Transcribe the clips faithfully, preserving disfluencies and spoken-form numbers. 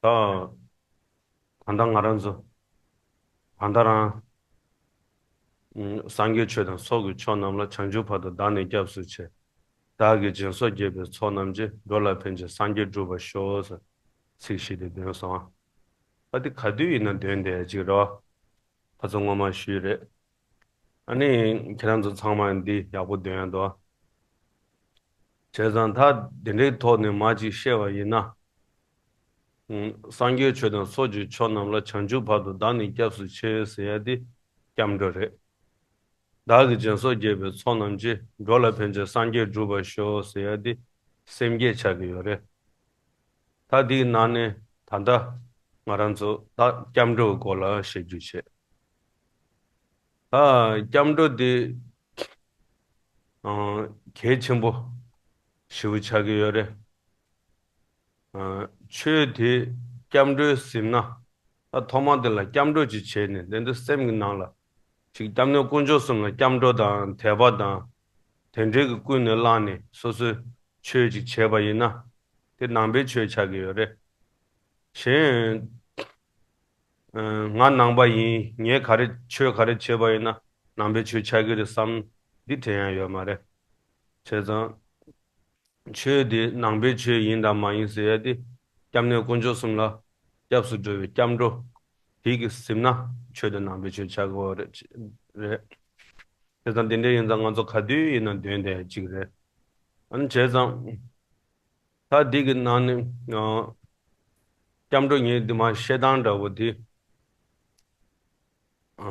ད་ད་ལྟ་ང་རང་ཚོ་གང་ལྟར་རང་སངས་རྒྱས་ཆོས་དང་ཚོགས་ཀྱི་མཆོག་རྣམས་ལ། བྱང་ཆུབ་བར་དུ་བདག་ནི་སྐྱབས་སུ་མཆི། བདག་གིས་སྦྱིན་སོགས་བགྱིས་པའི་ཚོགས་རྣམས་ཀྱིས། འགྲོ་ལ་ཕན་ཕྱིར་སངས་རྒྱས་འགྲུབ་པར་ཤོག །ཟེར་ཚིག་བཞི་དེ་འདོན་སོང་། ད་འདི་ག་དུས་ཡིན་ན་འདོན་བསྡད་ཅིག་རེད་བ། ཁ་སང་སྔོན་མ་ཞུས་རེད། ཨ་ནི་ཁྱེད་རང་ཚོ་ཚང་མ་འདི་ཡག་པོ་འདོན་ཡ་འདུག་བྱས་ཙང་ད་འདི་འདྲའི་ཐོག་ནས་མར་ཅིག་བཤད་པ་ཡིན་ན། སངས་རྒྱས་ཆོས་དང་ཚོགས་ཀྱི་མཆོག་རྣམས་ལ། བྱང་ཆུབ་བར་དུ་བདག་ནི་སྐྱབས་སུ་མཆི་ཟེར་ཡ་འདི་སྐྱབས་འགྲོ་རེད། བདག་གིས་སྦྱིན་སོགས་བགྱིས་པའི་ཚོགས་རྣམས་ཀྱིས། འགྲོ་ལ་ཕན་ཕྱིར་སངས་རྒྱས་འགྲུབ་པར་ཤོག་ཟེར་ཡ་འདི་སེམས་བསྐྱེད་ཆགས་ཀྱི་ཡོད་རེད། ད་འདིའི་ནང་ནས་ད་ལྟ་ང་རང་ཚོ་ད་སྐྱབས་འགྲོའི་སྐོར་ལ་བཤད་རྒྱུ་བྱས། ད་སྐྱབས་འགྲོ་འདི་ཨ་གལ་ཆེན་པོ་ཞེ་པོ་ཆགས་ཀྱི་ཡོད་རེད། ཨ་ཆོས་དེ་སྐྱབས་འགྲོའི་ཟིན་ན། ད་ཐོག་མར་དེ་ལ་སྐྱབས་འགྲོ་ཅིག་བྱས་ནས། དེ་འདི་སེམས་ཀྱི་ནང་ལ་ཅིག་སྐྱབས་གནས་དཀོན་མཆོག་གསུམ་ལ་སྐྱབས་འགྲོ་དང་དད་པ་དང་དེ་འདྲའི་གི་ཀུན་ནས་བསླངས་ནས་སོ་སོའི་ཆོས་ཅིག་བྱས་པ་ཡིན་ན། དེ་ནང་པའི་ཆོས་ཆགས་ཀྱི་ཡོད་རེད། གཞན་ཨ་ང་ནང་པ་ཡིན། ངས་ག་རེ་ཆོས་ག་རེ་བྱས་པ་ཡིན་ན་ནང་པའི་ཆོས་ཆགས་ཀྱི་རེད་བསམ། འདི་དྲན་ཡ་ཡོད་མ་རེད། བྱས་ཙང་ཆོས་དེ་ནང་པའི་ཆོས་ཡིན་དང་མ་ཡིན་ཟེར་ཡ་དེ་སྐྱབས་གནས་དཀོན་མཆོག་གསུམ་ལ་སྐྱབས་སུ་འགྲོ་བའི་སྐྱབས་འགྲོ་དེ་གི་ཟིན་ན་ཆོས་དེ་ནང་པའི་ཆོས་ཆགས་ཀྱི་ཡོད་རེད། བྱས་ཙང་དེ་འདྲ་ཡིན་ཙང་ང་ཚོ་ག་དུས་ཡིན་ན་འདོན་བསྡད་ཡ་གཅིག་རེད། ཨ་ནི་བྱས་ཙང་ད་འདི་གི་ནང་ནས་ཨ་སྐྱབས་འགྲོ་ངས་འདི་མར་བཤད་སྟངས་འདྲ་བོ་དེ་ཨ་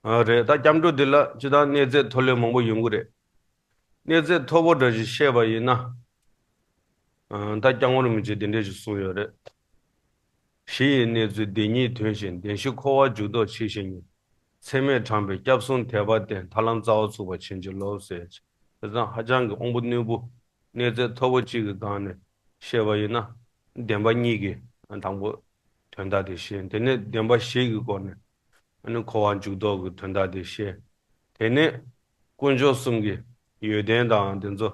ཨ་རེད། ད་སྐྱབས་འགྲོ་འདི་ལ་སྤྱིར་བཏང་གནས་ཚད་མཐོ་ལོས་མང་པོ་ཡོང་གི་རེད། གནས་ཚད་མཐོ་པོ་འདྲ་ཞིག་བཤད་པ་ཡིན་ན། ཨ་ད་སྐྱབས་མགོན་རིན་པོ་ཆེས་འདི་འདྲ་ཞིག་གསུངས་ཡོད་རེད། གཞི་ཡི་གནས་ཚུལ་འདི་ཉིད་མཐོང་ཞིང་། བདེན་བཞི་འཁོར་བ་འཇུག་ལྡོག་ཇི་ཞིག་ཉིད། ཚད་མས་དྲངས་པའི་སྐྱབས་གསུམ་དད་པ་བརྟེན། ཐར་ལམ་རྩ་བ་ཚུགས་པ་བྱིན་གྱིས་རློབས་ཟེར། དེ་ཙང་ཧ་ཅང་གི་དབང་པོ་རྣོན་པོ། གནས་ཚད་མཐོ་པོ་གཅིག་གི་སྒང་ནས་བཤད་པ་ཡིན་ན། བདེན་པ་གཉིས་ཀྱི་དང་པོ་དོན་དག་དེ་ཤེས། དེ་ནས་བདེན་པ་བཞི་གི་སྒོ་ནས་ཨ་ནི་འཁོར་བ་འཇུག་ལྡོག་གི་དོན་དག་དེ་ཤེས། དེ་ནས་དཀོན་མཆོག་གསུམ་གྱི་ཡོན་ཏན་དང་དེ་ཚོ་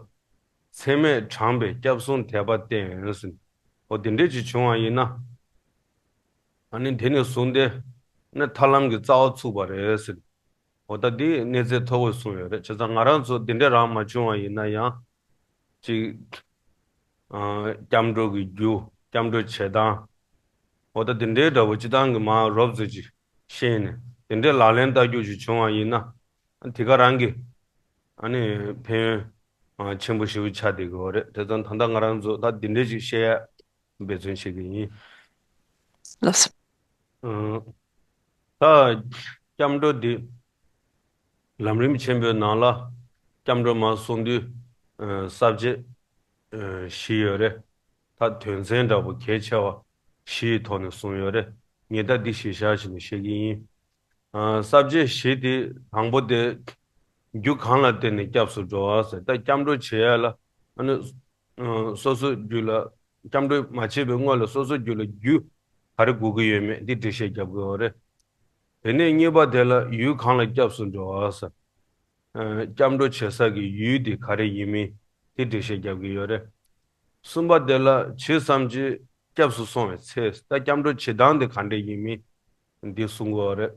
ཚད་མས་དྲངས་པའི་སྐྱབས་གསུམ་དད་པ་བརྟེན་ཟེར། འོ་དེ་འདྲས་ཅིག་བྱུང་བ་ཡིན་ན། ཨ་ནི་དེ་ནས་བཟུང་སྟེ་ནི་ཐར་ལམ་གྱི་རྩ་བ་ཚུགས་པ་རེད་ཟེར། འོ་ད་འདི་གནས་ཚད་མཐོ་པོ་གསུངས་ཡོད་རེད། བྱས་ཙང་ང་རང་ཚོ་འདི་འདྲས་རང་མ་བྱུང་བ་ཡིན་ན་ཡང་། ཅིག་ཨ་སྐྱབས་འགྲོ་གི་རྒྱུ། སྐྱབས་འགྲོ་བྱེད་སྟངས། འོ་ད་འདི་འདྲའི་འདྲ་བོ་སྤྱིར་བཏང་གི་མར་རོབ་ཙམ་ཅིག་ཤེས་ནས། དེ་འདྲའི་ལག་ལེན་བསྟར་རྒྱུ་ཞིག་བྱུང་བ་ཡིན་ན། དེ་ག་རང་གི་ཨ་ནི་ཕན་ཡོན་ཨ་ཆེན་པོ་ཞེ་པོ་ཆགས་བསྡད་ཀྱི་ཡོད་རེད། དེ་ཙང་ད་ལྟ་ང་རང་ཚོ་ད་འདི་འདྲའི་ཅིག་བཤད་ཡ་འབད་བརྩོན་བྱེད་ཀྱི་ཡིན། ལགས་སོ། ཨ་ད་སྐྱབས་འགྲོ་འདི་ལམ་རིམ་ཆེན་པོའི་ནང་ལ་སྐྱབས་འགྲོ་མར་གསུང་དུས་ཨ་ས་བཅད་ཨ་བཞི་ཡོད་རེད། ད་དོན་ཚན་འདྲ་པོ་གལ་ཆེ་བ་བཞི་ཡི་ཐོག་ནས་གསུངས་ཡོད་རེད། ངས་ད་འདི་གཞིར་བཞག་བྱས་ནས་བཤད་ཀྱི་ཡིན། ཨ་ས་བཅད་བཞི་དེ་དང་པོ་དེ། རྒྱུ་གང་ལ་བརྟེན་ནས་སྐྱབས་སུ་འགྲོ་བ་ཟེར། ད་སྐྱབས་འགྲོ་བྱེད་ཡ་ལ་ཨ་ནི་ཨ་སོ་སོའི་རྒྱུད་ལ། སྐྱབས་འགྲོ་མ་བྱས་པའི་སྔོན་ལ་སོ་སོའི་རྒྱུད་ལ་རྒྱུ་ག་རེ་དགོས་ཀྱི་ཡོད་མེད་འདི་འགྲེལ་བཤད་རྒྱབ་དགོས་པ་རེད། དེ་ནས་གཉིས་པ་དེ་ལ་ཡུལ་གང་ལ་སྐྱབས་སུ་འགྲོ་བ་ཟེར། ཨ་སྐྱབས་འགྲོ་བྱེད་ས་ཀྱི་ཡུལ་དེ་ག་རེ་ཡིན་མིན་དེ་འགྲེལ་བཤད་རྒྱབ་ཀྱི་ཡོད་རེད། གསུམ་པ་དེ་ལ་ཇི་ཙམ་གྱིས་སྐྱབས་སུ་སོང་བའི་ཚེ། ད་སྐྱབས་འགྲོ་བྱེད་སྟངས་དེ་ག་འདྲ་ཡིན་མིན་འདི་གསུང་གི་ཡོད་རེད།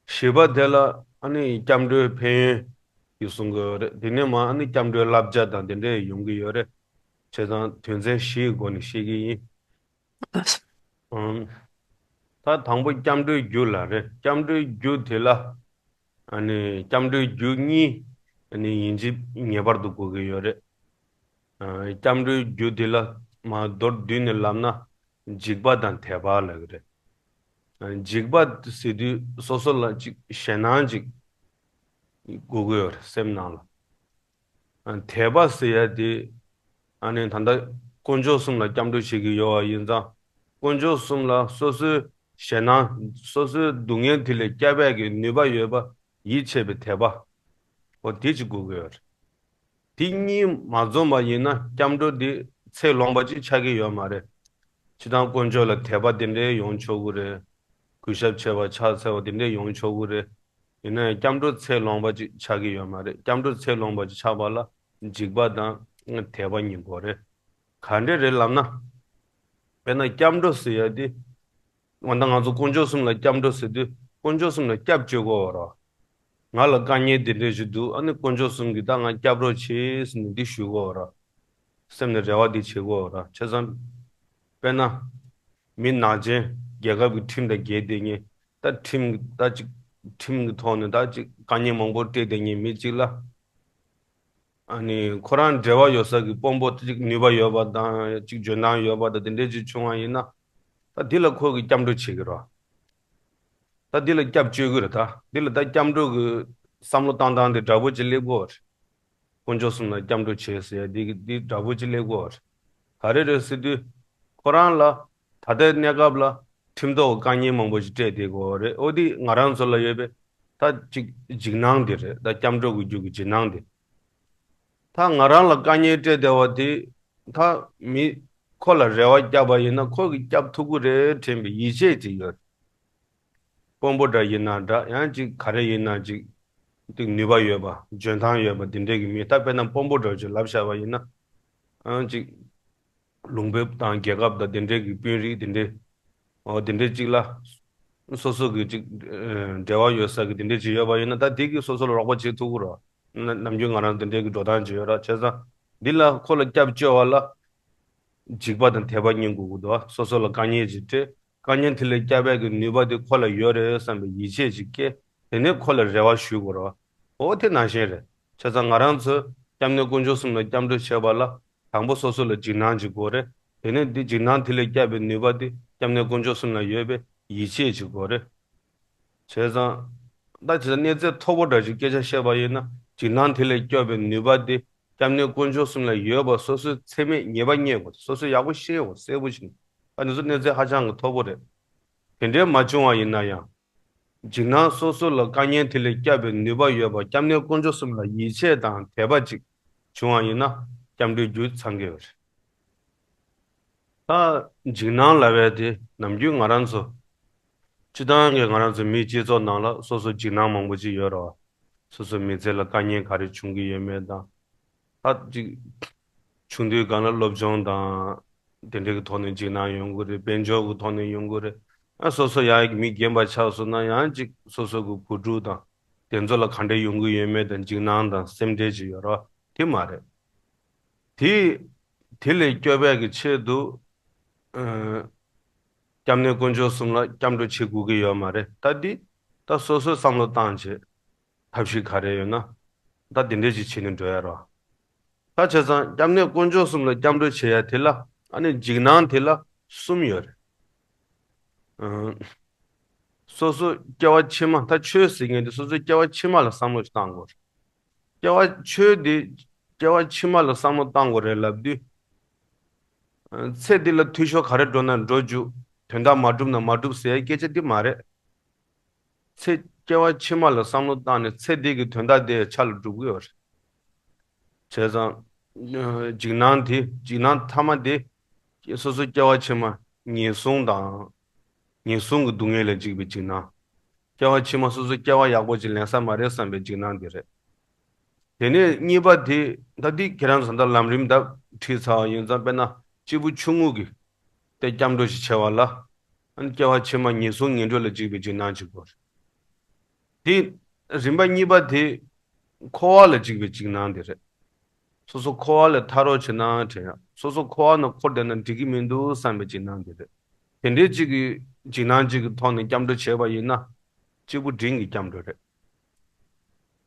བཞི་པ་དེ་ལ་ཨ་ནི་སྐྱབས་འགྲོའི་ཕན་ཡོན་འདི་གསུང་གི་ཡོད་རེད། དེ་ནས་མར་ཨ་ནི་སྐྱབས་འགྲོའི་བསླབ་བྱ་དང་དེ་འདྲ་ཡོང་གི་ཡོད་རེད། བྱས་ཙང་དོན་ཚན་བཞིའི་སྒོ་ནས་བཤད་ཀྱི་ཡིན། ཨང་། ད་དང་པོ་སྐྱབས་འགྲོའི་རྒྱུ་ལ་རེད། སྐྱབས་འགྲོའི་རྒྱུ་དེ་ལ་ཨ་ནི་སྐྱབས་འགྲོའི་རྒྱུ་གཉིས་ཨ་ནི་ཡིན་གཅིག་ངེས་པར་དུ་དགོས་ཀྱི་ཡོད་རེད། ཨ་སྐྱབས་འགྲོའི་རྒྱུ་དེ་ལ་མར་མདོར་བསྡུས་ནས་ལབ་ན་འཇིགས་པ་དང་དད་པ་ལབ་ཀྱི་རེད། ཨ་འཇིགས་པ་ཟེར་དུས་སོ་སོ་ལ་ཅིག་ཞེད་སྣང་ཅིག་དགོས་ཀྱི་ཡོད་རེད་སེམས་ནང་ལ། ཨ་དད་པ་ཟེར་ཡ་དེ་ཨ་ནི་ད་ལྟ་དཀོན་མཆོག་གསུམ་ལ་སྐྱབས་འགྲོ་བྱེད་ཀྱི་ཡོད་པ་ཡིན་ཙང་། དཀོན་མཆོག་གསུམ་ལ་སོ་སོའི་ཞེད་སྣང་། སོ་སོའི་སྡུག་བསྔལ་དེ་ལས་སྐྱབས་ཡས་ཀྱི་ནུས་པ་ཡོད་པ་ཡིད་ཆེས་པའི་དད་པ། འོ་དེ་ཅིག་དགོས་ཀྱི་ཡོད་རེད། དེ་གཉིས་མ་འཛོམས་པ་ཡིན་ན་སྐྱབས་འགྲོ་འདི་ཚད་ལོངས་པ་ཅིག་ཆགས་ཀྱི་ཡོད་མ་རེད། སྤྱིར་བཏང་དཀོན་མཆོག་ལ་དད་པ་དེ་འདྲའི་ཡོང་ཆོག་གི་རེད། གུས་ཞབས་ཆེ་བ་ཕྱག་འཚལ་བ་དེ་འདྲའི་ཡོང་ཆོག་གི་རེད། ཡིན་ན་ཡང་སྐྱབས་འགྲོ་ཚད་ལོངས་པ་ཅིག་ཆགས་ཀྱི་ཡོད་མ་རེད། སྐྱབས་འགྲོ་ཚད་ལོངས་པ་ཅིག་ཆགས་པ་ལ་འཇིགས་པ་དང་དད་པ་གཉིས་དགོས་རེད། ག་འདྲས་རེད་ལབ་ན། དཔེར་ན་སྐྱབས་འགྲོ་ཟེར་ཡ་དེ། འོ་ན་ང་ཚོ་དཀོན་མཆོག་གསུམ་ལ་སྐྱབས་འགྲོ་ཟེར་དུས་དཀོན་མཆོག་གསུམ་ལ་སྐྱབས་བཅོལ་དགོས་པ་རེད། ང་ལ་དཀའ་ངལ་འདི་འདྲ་ཞིག་འདུག་ཨ་ནི་དཀོན་མཆོག་གསུམ་གྱིས་ད་ང་སྐྱབས་རོགས་བྱེད་ཟེར་ནས་འདི་ཞུ་དགོས་པ་རེད། སེམས་ནས་རེ་བ་འདི་བྱེད་དགོས་པ་རེད། བྱས་ཙང་། དཔེར་ན། མི་ནག་ཅན་རྒྱལ་ཁབ་ཀྱི་ཁྲིམས་དང་འགལ་བསྡད་མཁན། ད་ཁྲིམས་ད་ཅིག་ཁྲིམས་ཀྱི་ཐོག་ནས་ད་ཅིག་དཀའ་ངལ་མང་པོ་སྤྲད་བསྡད་མཁན་མི་གཅིག་ལ། ཨ་ནི་ཁོ་རང་འབྲེལ་བ་ཡོད་ས་གི་དཔོན་པོ་ཅིག་ནུས་པ་ཡོད་པ་དང་ཅིག་འཇོན་ཐང་ཡོད་པ་དང་དེ་འདྲས་ཅིག་བྱུང་བ་ཡིན་ན། ད་འདི་ལ་ཁོ་གི་སྐྱབས་འགྲོ་བྱེད་ཀྱི་རེད། ད་འདི་ལ་སྐྱབས་བཅོལ་གྱི་རེད། ད་འདི་ལ་ད་སྐྱབས་འགྲོ་གི་བསམ་བློ་བཏང་སྟངས་དེ་འདྲ་པོ་ཅིག་སླེབས་དགོས་རེད། དཀོན་མཆོག་གསུམ་ལ་སྐྱབས་འགྲོ་བྱེད་ཟེར་ཡ་འདི་འདི་འདྲ་པོ་ཅིག་སླེབས་དགོས་རེད། ག་རེ་རེད་ཟེར་དུས། ཁོ་རང་ལ་ད་ལྟའི་གནས་སྐབས་ལ་ཁྲིམས་ཐོག་དཀའ་ངལ་མང་པོ་ཞིག་སྤྲད་བསྡད་ཀྱི་ཡོད་རེད། འོ་འདི་ང་རང་ཚོ་ལ་ཡོད་པའི་ད་ཅིག་འཇིགས་སྣང་འདི་རེད། ད་སྐྱབས་འགྲོ་གི་རྒྱུ་གི་འཇིགས་སྣང་འདི། ད་ང་རང་ལ་དཀའ་ངལ་སྤྲད་བསྡད་པ་དེ། ད་མི་ཁོ་ལ་རེ་བ་བརྒྱབ་པ་ཡིན་ན་ཁོ་གིས་སྐྱབས་ཐུབ་ཀྱི་རེད་དྲན་པའི་ཡིད་ཆེས་ཅིག་ཡོད། དཔོན་པོ་འདྲ་ཡིན་ན་འདྲ། ཡང་ཅིག་ག་རེ་ཡིན་ན་ཅིག་ཏིག་ནུས་པ་ཡོད་པ། འཇོན་ཐང་ཡོད་པ་དེ་འདྲས་ཀྱི་མི། ད་དཔེར་ན་དཔོན་པོ་འདྲ་ཅིག་ལབ་བཞག་པ་ཡིན་ན། ཨང་ཅིག་ལུང་པ་དང་རྒྱལ་ཁབ་དང་དེ་འདྲས་ཀྱི་དཔོན་རིགས་དེ་འདྲས། འོ་དེ་འདྲས་ཅིག་ལ། སོ་སོ་གི་ཅིག་ཨ་འབྲེལ་བ་ཡོད་ས་གི་དེ་འདྲས་ཅིག་ཡོད་པ་ཡིན་ན། ད་དེ་གིས་སོ་སོ་ལ་རོགས་པ་བྱེད་ཐུབ་ཀྱི་རེད། ན་ནམ་རྒྱུན་ང་རང་དེ་འདྲས་ཀྱི་འགྲོ་སྟངས་ཅིག་ཡོད་རེད། བྱས་ཙང་། འདི་ལ་ཁོ་ལ་སྐྱབས་བཅོལ་བ་ལ། འཇིགས་པ་དང་དད་པ་གཉིས་དགོས་ཀྱི་འདུག་སོ་སོ་ལ་དཀའ་ངལ་ཅིག་སྤྲད། དཀའ་ངལ་དེ་ལས་སྐྱོབ་པའི་གི་ནུས་པ་དེ་ཁོ་ལ་ཡོད་རེད་བསམ་པའི་ཡིད་ཆེས་ཅིག་སྐྱེ། དེ་ནས་ཁོ་ལ་རེ་བ་ཞུ་དགོས་རེད། འོ་དེ་ནང་བཞིན་རེད། བྱས་ཙང་ང་རང་ཚོས་སྐྱབས་གནས་དཀོན་མཆོག་གསུམ་ལ་སྐྱབས་འགྲོ་བྱེད་པ་ལ། དང་པོ་སོ་སོ་ལ་འཇིགས་སྣང་ཅིག་དགོས་རེད། དེ་ནས་འདི་འཇིགས་སྣང་དེ་ལས་སྐྱོབ་པའི་ནུས་པ་དེ་སྐྱབས་གནས་དཀོན་མཆོག་གསུམ་ལ་ཡོད་པའི་ཡིད་ཆེས་ཅིག་དགོས་རེད། བྱས་ཙང་། ད་བྱས་ཙང་གནས་ཚད་མཐོ་པོ་འདྲ་ཞིག་སྐད་ཆ་བཤད་པ་ཡིན་ན། འཇིགས་སྣང་དེ་ལས་སྐྱོབ་པའི་ནུས་པ་དེ་སྐྱབས་གནས་དཀོན་མཆོག་གསུམ་ལ་ཡོད་པ་སོ་སོའི་ཚད་མས་ངེས་པ་རྙེད་དགོས། སོ་སོས་ཡག་པོ་ཤེས་དགོས། གསལ་པོ་ཞིག་ཨ་ནི་ཚོ་གནས་ཚད་ཧ་ཅང་གི་མཐོ་པོ་རེད། དེ་འདྲའི་མ་བྱུང་བ་ཡིན་ན་ཡང་། འཇིགས་སྣང་སོ་སོ་ལ་དཀའ་ངལ་དེ་ལས་སྐྱོབ་པའི་ནུས་པ་ཡོད་པ་སྐྱབས་གནས་དཀོན་མཆོག་གསུམ་ལ་ཡིད་ཆེས་དང་དད་པ་ཅིག་བྱུང་བ་ཡིན་ན་སྐྱབས་འགྲོའི་རྒྱུ་ཚང་གི་ཡོད་རེད། ད་འཇིགས་སྣང་ལབ་པ་དེ་ནམ་རྒྱུན་ང་རང་ཚོ། སྤྱིར་བཏང་གི་ང་རང་ཚོ་མིའི་སྤྱི་ཚོགས་ནང་ལ་སོ་སོ་འཇིགས་སྣང་མང་པོ་ཅིག་ཡོད་རེད་བ། སོ་སོའི་མི་ཚེ་ལ་དཀའ་ངལ་ག་རེ་བྱུང་གི་ཡོད་མེད་དང་། ད་ཅིག་ཆུང་དུས་སྒང་ལ་སློབ་སྦྱོང་དང་། དེ་འདྲའི་གི་ཐོག་ནས་འཇིགས་སྣང་ཡོང་གི་རེད། དཔལ་འབྱོར་གི་ཐོག་ནས་ཡོང་གི་རེད། ཨ་སོ་སོ་ཡང་མི་རྒན་པ་ཆགས་སོང་ན་ཡང་ཅིག་སོ་སོ་གི་བུ་ཕྲུག་དང་། དེ་ཚོ་ལ་ག་འདྲ་ཡོང་གི་ཡོད་མེད་དང་འཇིགས་སྣང་དང་སེམས་ཁྲལ་ཅིག་ཡོད་རེད་བ། དེ་མ་རེད། དེ། དེ་ལས་སྐྱོབ་པའི་གི་ཆེད་དུ། ཨ། སྐྱབས་གནས་དཀོན་མཆོག་གསུམ་ལ་སྐྱབས་འགྲོ་བྱེད་དགོས་ཀྱི་ཡོད་མ་རེད། ད་འདི། ད་སོ་སོའི་བསམ་བློ་བཏང་བྱས། ཐབས་ཤེས་ག་རེ་ཡོད་ན། ད་དེ་འདྲས་ཅིག་བྱེད་ནས་འགྲོ་ཡ་རོ། ད་བྱས་ཙང་སྐྱབས་གནས་དཀོན་མཆོག་གསུམ་ལ་སྐྱབས་འགྲོ་བྱེད་ཡ་དེ་ལ། ཨ་ནི་འཇིགས་སྣང་དེ་ལ་གསུམ་ཡོད་རེད། ཨ། སོ་སོ་སྐྱེ་བ་ཕྱི་མ། ད་ཆོས་ཟེར་མཁན་དེ་སོ་སོའི་སྐྱེ་བ་ཕྱི་མ་ལ་བསམ་བློ་ཞིག་བཏང་དགོས་རེད། སྐྱེ་བ་ཆོས་དེ། སྐྱེ་བ་ཕྱི་མ་ལ་བསམ་བློ་བཏང་དགོས་རེད་ལབ་དུས། ཨ། ཚེ་འདི་ལ་འཐུས་ཤོར་ག་རེ་འགྲོ་ན་འགྲོ་རྒྱུ། དོན་དག་མ་འགྲུབ་ན་མ་འགྲུབ་ཟེར་ཡ་སྐད་ཆ་འདི་མ་རེད། ཚེ་སྐྱེ་བ་ཕྱི་མ་ལ་བསམ་བློ་བཏང་ནས་ཚེ་འདི་གི་དོན་དག་དེ་ཆ་ལ་འགྲུབ་ཀྱི་ཡོད་རེད། བྱས་ཙང་། ཨ། འཇིགས་སྣང་དེ། འཇིགས་སྣང་མཐའ་མ་དེ། སོ་སོ་སྐྱེ་བ་ཕྱི་མ་ངན་སོང་དང་། ངན་སོང་གི་སྡུག་བསྔལ་ལ་འཇིགས་པའི་འཇིགས་སྣང་། སྐྱེ་བ་ཕྱི་མ་སོ་སོ་སྐྱེ་བ་ཡག་པོ་ཅིག་ལེན་ས་མ་རེད་བསམ་པའི་འཇིགས་སྣང་དེ་རེད། དེ་ནས་གཉིས་པ་དེ། ད་འདི་ཁྱེད་རང་ཚོ་ད་ལམ་རིམ་ད་ཁྲིད་ཚར་བ་ཡིན་ཙང་། དཔེར་ན་སྐྱེས་བུ་ཆུང་ངུ་གི་དེ་སྐྱབས་འགྲོ་ཞིག་བྱས་པ་ལ། ཨ་ནི་སྐྱེ་བ་ཕྱི་མ་ངན་སོང་ངན་འགྲོ་ལ་འཇིགས་པའི་འཇིགས་སྣང་ཅིག་དགོས་རེད། དེ་རིམ་པ་གཉིས་པ་དེ་འཁོར་བ་ལ་འཇིགས་པའི་འཇིགས་སྣང་དེ་རེད། སོ་སོ་འཁོར་བ་ལས་ཐར་རོགས་བྱེད་ན་དྲན་ཡ། སོ་སོ་འཁོར་བ་ནང་འཁོར་བསྡད་ན་འགྲིག་གི་མི་འདུག་བསམ་པའི་འཇིགས་སྣང་དེ་རེད། དེ་འདྲའི་གཅིག་གི་འཇིགས་སྣང་གཅིག་གི་ཐོག་ནས་སྐྱབས་འགྲོ་བྱས་པ་ཡིན་ན། སྐྱེས་བུ་འབྲིང་གི་སྐྱབས་འགྲོ་རེད།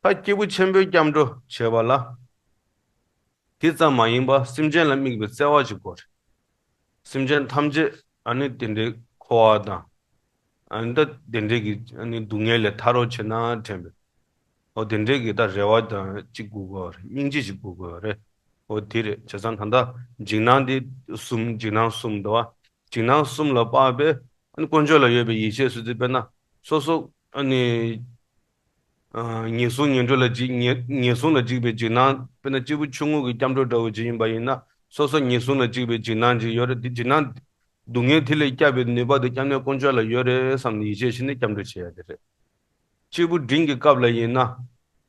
ད་སྐྱེས་བུ་ཆེན་པོའི་སྐྱབས་འགྲོ་བྱས་པ་ལ། དེ་ཙམ་མ་ཡིན་པ་སེམས་ཅན་ལ་དམིགས་པའི་བརྩེ་བ་ཅིག་དགོས་རེད། སེམས་ཅན་ཐམས་ཅད་ཨ་ནི་དེ་འདྲའི་འཁོར་བ་དང་། ཨ་ནི་ད་དེ་འདྲའི་གི་ཨ་ནི་སྡུག་བསྔལ་ལས་ཐར་རོགས་བྱེད་ན་དྲན་པའི། འོ་དེ་འདྲའི་གི་ད་རེ་བ་དང་གཅིག་དགོས་ཀྱི་ཡོད་རེད། སྙིང་རྗེ་ཅིག་དགོས་ཀྱི་ཡོད་རེད། འོ་དེ་རེད། བྱས་ཙང་ད་ལྟ་འཇིགས་སྣང་དེ་གསུམ། འཇིགས་སྣང་གསུམ་འདུག་བ། འཇིགས་སྣང་གསུམ་ལ་དཔག་པའི་ཨ་ནི་དཀོན་མཆོག་ལ་ཡོད་པའི་ཡིད་ཆེས་ཟེར་དུས། དཔེར་ན་སོ་སོ་ཨ་ནི། ཨ། ངན་སོང་ངན་འགྲོ་ལ་འཇིགས། ངན་ངན་སོང་ལ་འཇིགས་པའི་འཇིགས་སྣང་། དཔེར་ན་སྐྱེས་བུ་ཆུང་ངུ་གི་སྐྱབས་འགྲོ་འདྲ་བོ་ཅིག་ཡིན་པ་ཡིན་ན། སོ་སོ་ངན་སོང་ལ་འཇིགས་པའི་འཇིགས་སྣང་ཅིག་ཡོད་རེད། དེ་འཇིགས་སྣང་། སྡུག་བསྔལ་དེ་ལས་སྐྱོབ་པའི་ནུས་པ་དེ་སྐྱབས་གནས་དཀོན་མཆོག་ལ་ཡོད་རེད་བསམ་ནས་ཡིད་ཆེས་བྱས་ནས་སྐྱབས་འགྲོ་བྱེད་ཡ་དེ་རེད། སྐྱེས་བུ་འབྲིང་གི་སྐབས་ལ་ཡིན་ན།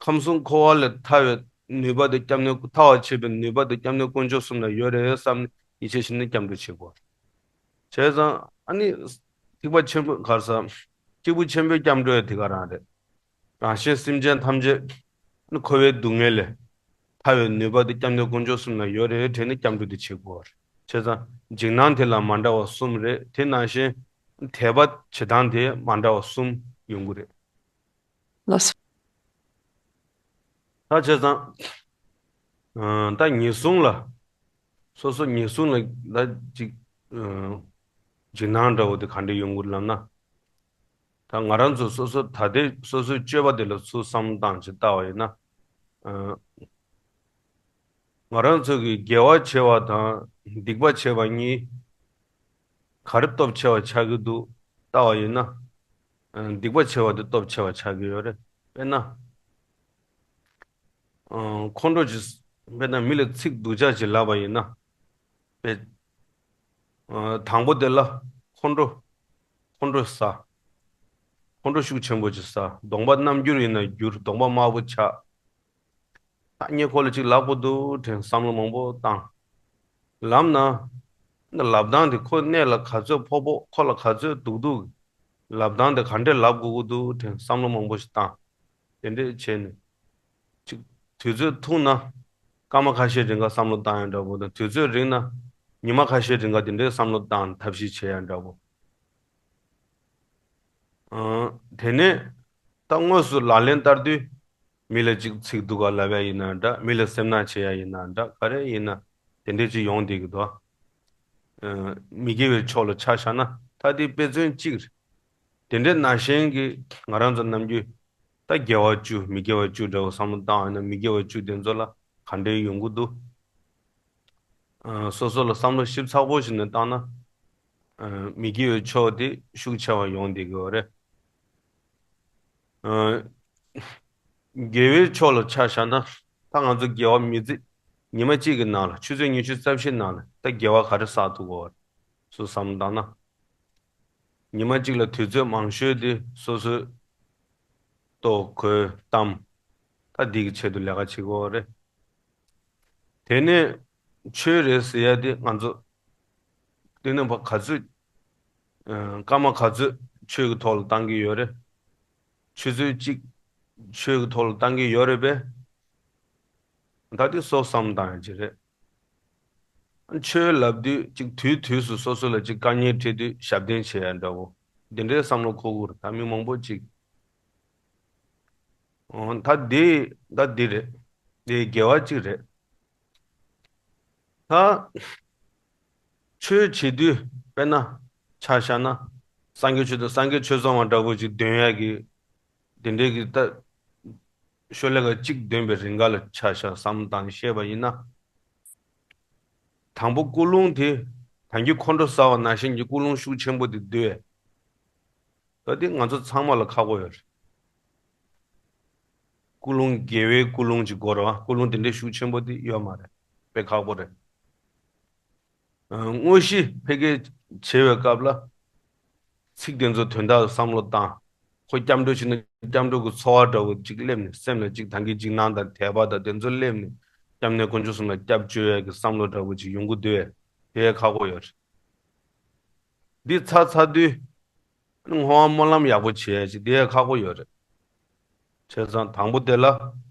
ཁམས་གསུམ་འཁོར་བ་ལས་ཐར་བའི་ནུས་པ་དེ་སྐྱབས་གནས། ཐར་བར་བྱེད་པའི་ནུས་པ་དེ་སྐྱབས་གནས་དཀོན་མཆོག་གསུམ་ལ་ཡོད་རེད་བསམ་ནས་ཡིད་ཆེས་བྱས་ནས་སྐྱབས་འགྲོ་བྱེད་དགོས། བྱས་ཙང་ཨ་ནི་ཐེག་པ་ཆེན་པོ་ག་རེ་ཟེར། སྐྱེས་བུ་ཆེན་པོའི་སྐྱབས་འགྲོ་ཡང་དེ་ག་རང་རེད། རང་གཞན་སེམས་ཅན་ཐམས་ཅད་ནི་འཁོར་བའི་སྡུག་བསྔལ་ལས་ཐར་བའི་ནུས་པ་དེ་སྐྱབས་གནས་དཀོན་མཆོག་གསུམ་ལ་ཡོད་རེད་དྲན་ནས་སྐྱབས་འགྲོ་དེ་བྱེད་དགོས་པ་རེད། བྱས་ཙང་འཇིགས་སྣང་དེ་ལ་མ་འདྲ་བ་གསུམ་རེད། དེ་ནང་བཞིན་དད་པ་བྱེད་སྟངས་དེ་མ་འདྲ་བ་གསུམ་ཡོང་གི་རེད། ལགས་སོ། ད་བྱས་ཙང་། ཨ། ད་ངེས་བཟུང་ལ། སོ་སོ་ངེས་བཟུང་ལ་ད་ཅིག་ཨ། འཇིགས་སྣང་འདྲ་བོ་དེ་ག་འདྲ་ཡོང་གི་ལབ་ན། ད་ང་རང་ཚོ་སོ་སོ་ད་ལྟའི་སོ་སོའི་སྤྱོད་པ་དེ་ལ་ཚུར་བསམ་བློ་བཏང་ཅིག་བལྟ་བ་ཡིན་ན། ཨ། ང་རང་ཚོ་གི་དགེ་བ་བྱས་པ་དང་སྡིག་པ་བྱས་པ་གཉིས་ག་རེ་སྟོབས་ཆེ་བ་ཆགས་ཀྱི་འདུག་བལྟ་བ་ཡིན་ན། ཨ། སྡིག་པ་བྱས་པ་དེ་སྟོབས་ཆེ་བ་ཆགས་ཀྱི་ཡོད་རེད། དཔེར་ན། ཨ། ཁོང་ཁྲོ་ཅིག་དཔེར་ན་མི་ལ་ཚིག་སྡུག་ཅག་ཅིག་ལབ་པ་ཡིན་ན། དཔེ། ཨ། དང་པོ་དེ་ལ་ཁོང་ཁྲོ། ཁོང་ཁྲོ་ཟ། ཁོང་ཁྲོ་ཤུགས་ཆེན་པོ་ཅིག་ཟ། གདོང་པ་རྣམ་འགྱུར་ཡིན་ན་འགྱུར། གདོང་པ་དམར་པོ་ཆགས། ད་ངས་ཁོ་ལ་ཅིག་ལབ་དགོས་འདུག་དྲན་བསམ་བློ་མང་པོ་བཏང་། ལབ་ན། ལབ་སྟངས་དེ་ཁོ་གནད་ལ་ག་ཚོད་ཕོག་ཕོག་ཁོ་ལ་ག་ཚོད་སྡུག་སྡུག་ལབ་སྟངས་དེ་ག་འདྲས་ལབ་དགོས་ཀྱི་འདུག་དྲན་བསམ་བློ་མང་པོ་ཞིག་བཏང་། དེ་འདྲས་བྱས་ནས། ཅིག་དུས་ཚོད་ཐུང་ན་སྐར་མ་ཁ་ཤས་རིང་ག་བསམ་བློ་བཏང་ཡ་འདྲ་བོ་དང་། དུས་ཚོད་རིང་ན་ཉི་མ་ཁ་ཤས་རིང་ག་དེ་འདྲའི་བསམ་བློ་བཏང་ཐབས་ཤེས་བྱེད་ཡ་འདྲ་བོ། ཨང་། དེ་ནས་ད་དངོས་སུ་ལག་ལེན་བསྟར་དུས་མི་ལ་ཅིག་ཚིག་སྡུག་ག་ལབ་ཡ་ཡིན་ན་འདྲ། མི་ལ་སེམས་ནག་བྱེད་ཡ་ཡིན་ན་འདྲ། ག་རེ་ཡིན་ན་དེ་འདྲས་ཅིག་ཡོང་བསྡད་ཀྱི་འདུག་ཨ། མི་དགེ་བའི་ཕྱོགས་ལ་ཆ་བཞག་ན་ད་དེ་དཔེ་མཚོན་གཅིག་རེད། དེ་འདྲའི་ནང་བཞིན་གྱི་ང་རང་ཚོ་ནམ་རྒྱུན་ད་དགེ་བ་བཅུ་མི་དགེ་བ་བཅུ་འདྲ་བོ་བསམ་བློ་བཏང་བ་ཡིན་ན། མི་དགེ་བ་བཅུ་དེ་ཚོ་ལ་ག་འདྲའི་ཡོང་གི་འདུག་ཨ། སོ་སོ་ལ་བསམ་བློ་ཞིབ་ཚགས་པོ་ཞིག་ནས་བཏང་ན། ཨ། མི་དགེ་བའི་ཕྱོགས་དེ་ཤུགས་ཆེ་བ་ཡོང་བསྡད་ཀྱི་ཡོད་རེད། ཨ། དགེ་བའི་ཕྱོགས་ལ་ཆ་བཞག་ན། ད་ང་ཚོ་དགེ་བ་མི་ཚེ་ཉི་མ་གཅིག་གི་ནང་ལ། ཆུ་ཚོད་ཉི་ཤུ་རྩ་བཞིའི་ནང་ལ་ད་དགེ་བ་ག་རེ་བསགས་ཐུབ་ཀྱི་ཡོད་རེད། སོ་སོ་བསམ་བློ་བཏང་ན། ཉི་མ་གཅིག་ལ་དུས་ཚོད་མང་ཤོས་དེ་སོ་སོའི་ལྟོ་གོས་གཏམ། ད་འདི་གི་ཆེད་དུ་ལས་ཀ་བྱེད་ཀྱི་ཡོད་རེད། དེ་ནས་ཆོས་རེད་ཟེར་ཡ་དེ་ང་ཚོ་དེ་ནས་ཕར་ག་ཚོད། ཨ། སྐར་མ་ག་ཚོད་ཆོས་ཀྱི་ཐོག་ལ་བཏང་གི་ཡོད་རེད། ཆུ་ཚོད་གཅིག་ཆོས་ཀྱི་ཐོག་ལ་བཏང་གི་ཡོད་རེད་པས། ད་དེ་སོ་བསམ་བཏང་ཡ་ཅིག་རེད། ཆོས་ལབ་དུས་ཅིག་དུས་དུས་སུ་སོ་སོ་ལ་ཅིག་དཀའ་ངལ་འཕྲད་དུས་ཞབས་བརྟན་བྱེད་ཡ་འདྲ་བོ། འདི་འདྲའི་བསམ་བློ་འཁོར་གྱི་རེད། ད་མི་མང་པོ་ཅིག་ཨོ། ད་འདི་ད་འདི་རེད། འདི་དགེ་བ་གཅིག་རེད། ད་ཆོས་བྱེད་དུས་དཔེར་ན་ཆ་བཞག་ན། སངས་རྒྱས་ཆོས་དང་། སངས་རྒྱས་ཆོས་ཚོགས་མ་འདྲ་བོ་ཅིག་འདོན་ཡ་གི་དེ་འདྲའི་གི་ད་ཤོ་ལོ་ཀ་གཅིག་འདོན་པའི་རིང་ག་ལ་ཆ་བཞག་བསམ་བློ་བཏང་བཤད་པ་ཡིན་ན། དང་པོ་ཀུན་སློང་དེ། ད་གིན་ཁོང་ཁྲོ་ཟ་བ་ནང་བཞིན་གྱི་ཀུན་སློང་ཤུགས་ཆེན་པོ་དེ་འདུག་གས། ད་དེ་ང་ཚོ་ཚང་མ་ལ་ཁག་པོ་ཡོད་རེད། ཀུན་སློང་། དགེ་བའི་ཀུན་སློང་ཅིག་དགོས་རེད་བ། ཀུན་སློང་དེ་འདྲའི་ཤུགས་ཆེན་པོ་དེ་ཡོད་མ་རེད། དཔེ་ཁག་པོ་རེད། ཨ། དངོས་གཞི་འཕེལ་རྒྱས་བྱེད་པའི་སྐབས་ལ། ཚིག་དེ་ཚོ་དོན་དག་བསམ་བློ་བཏང་། ཁོ་སྐྱབས་འགྲོ་བྱེད་ན་སྐྱབས་འགྲོ་གི་ཚོར་བ་འདྲ་བོ་ཅིག་སླེབས་ནས། སེམས་ལ་ཅིག་ད་གིན་འཇིགས་སྣང་དང་དད་པ་དང་དེ་ཚོ་སླེབས་ནས། སྐྱབས་གནས་དཀོན་མཆོག་གསུམ་ལ་སྐྱབས་བཅོལ་ཡ་གི་བསམ་བློ་འདྲ་བོ་ཅིག་ཡོང་གི་འདུག་གས། དེ་ཡང་ཁག་པོ་ཡོད་རེད། འདི་ཚར་ཚར་དུས། བསྔོ་བ་སྨོན་ལམ་ཡག་པོ་བྱེད་ཡ་ཅིག་དེ་ཡང་ཁག་པོ་ཡོད་རེད། བྱས་ཙང་དང་པོ་དེ་ལ་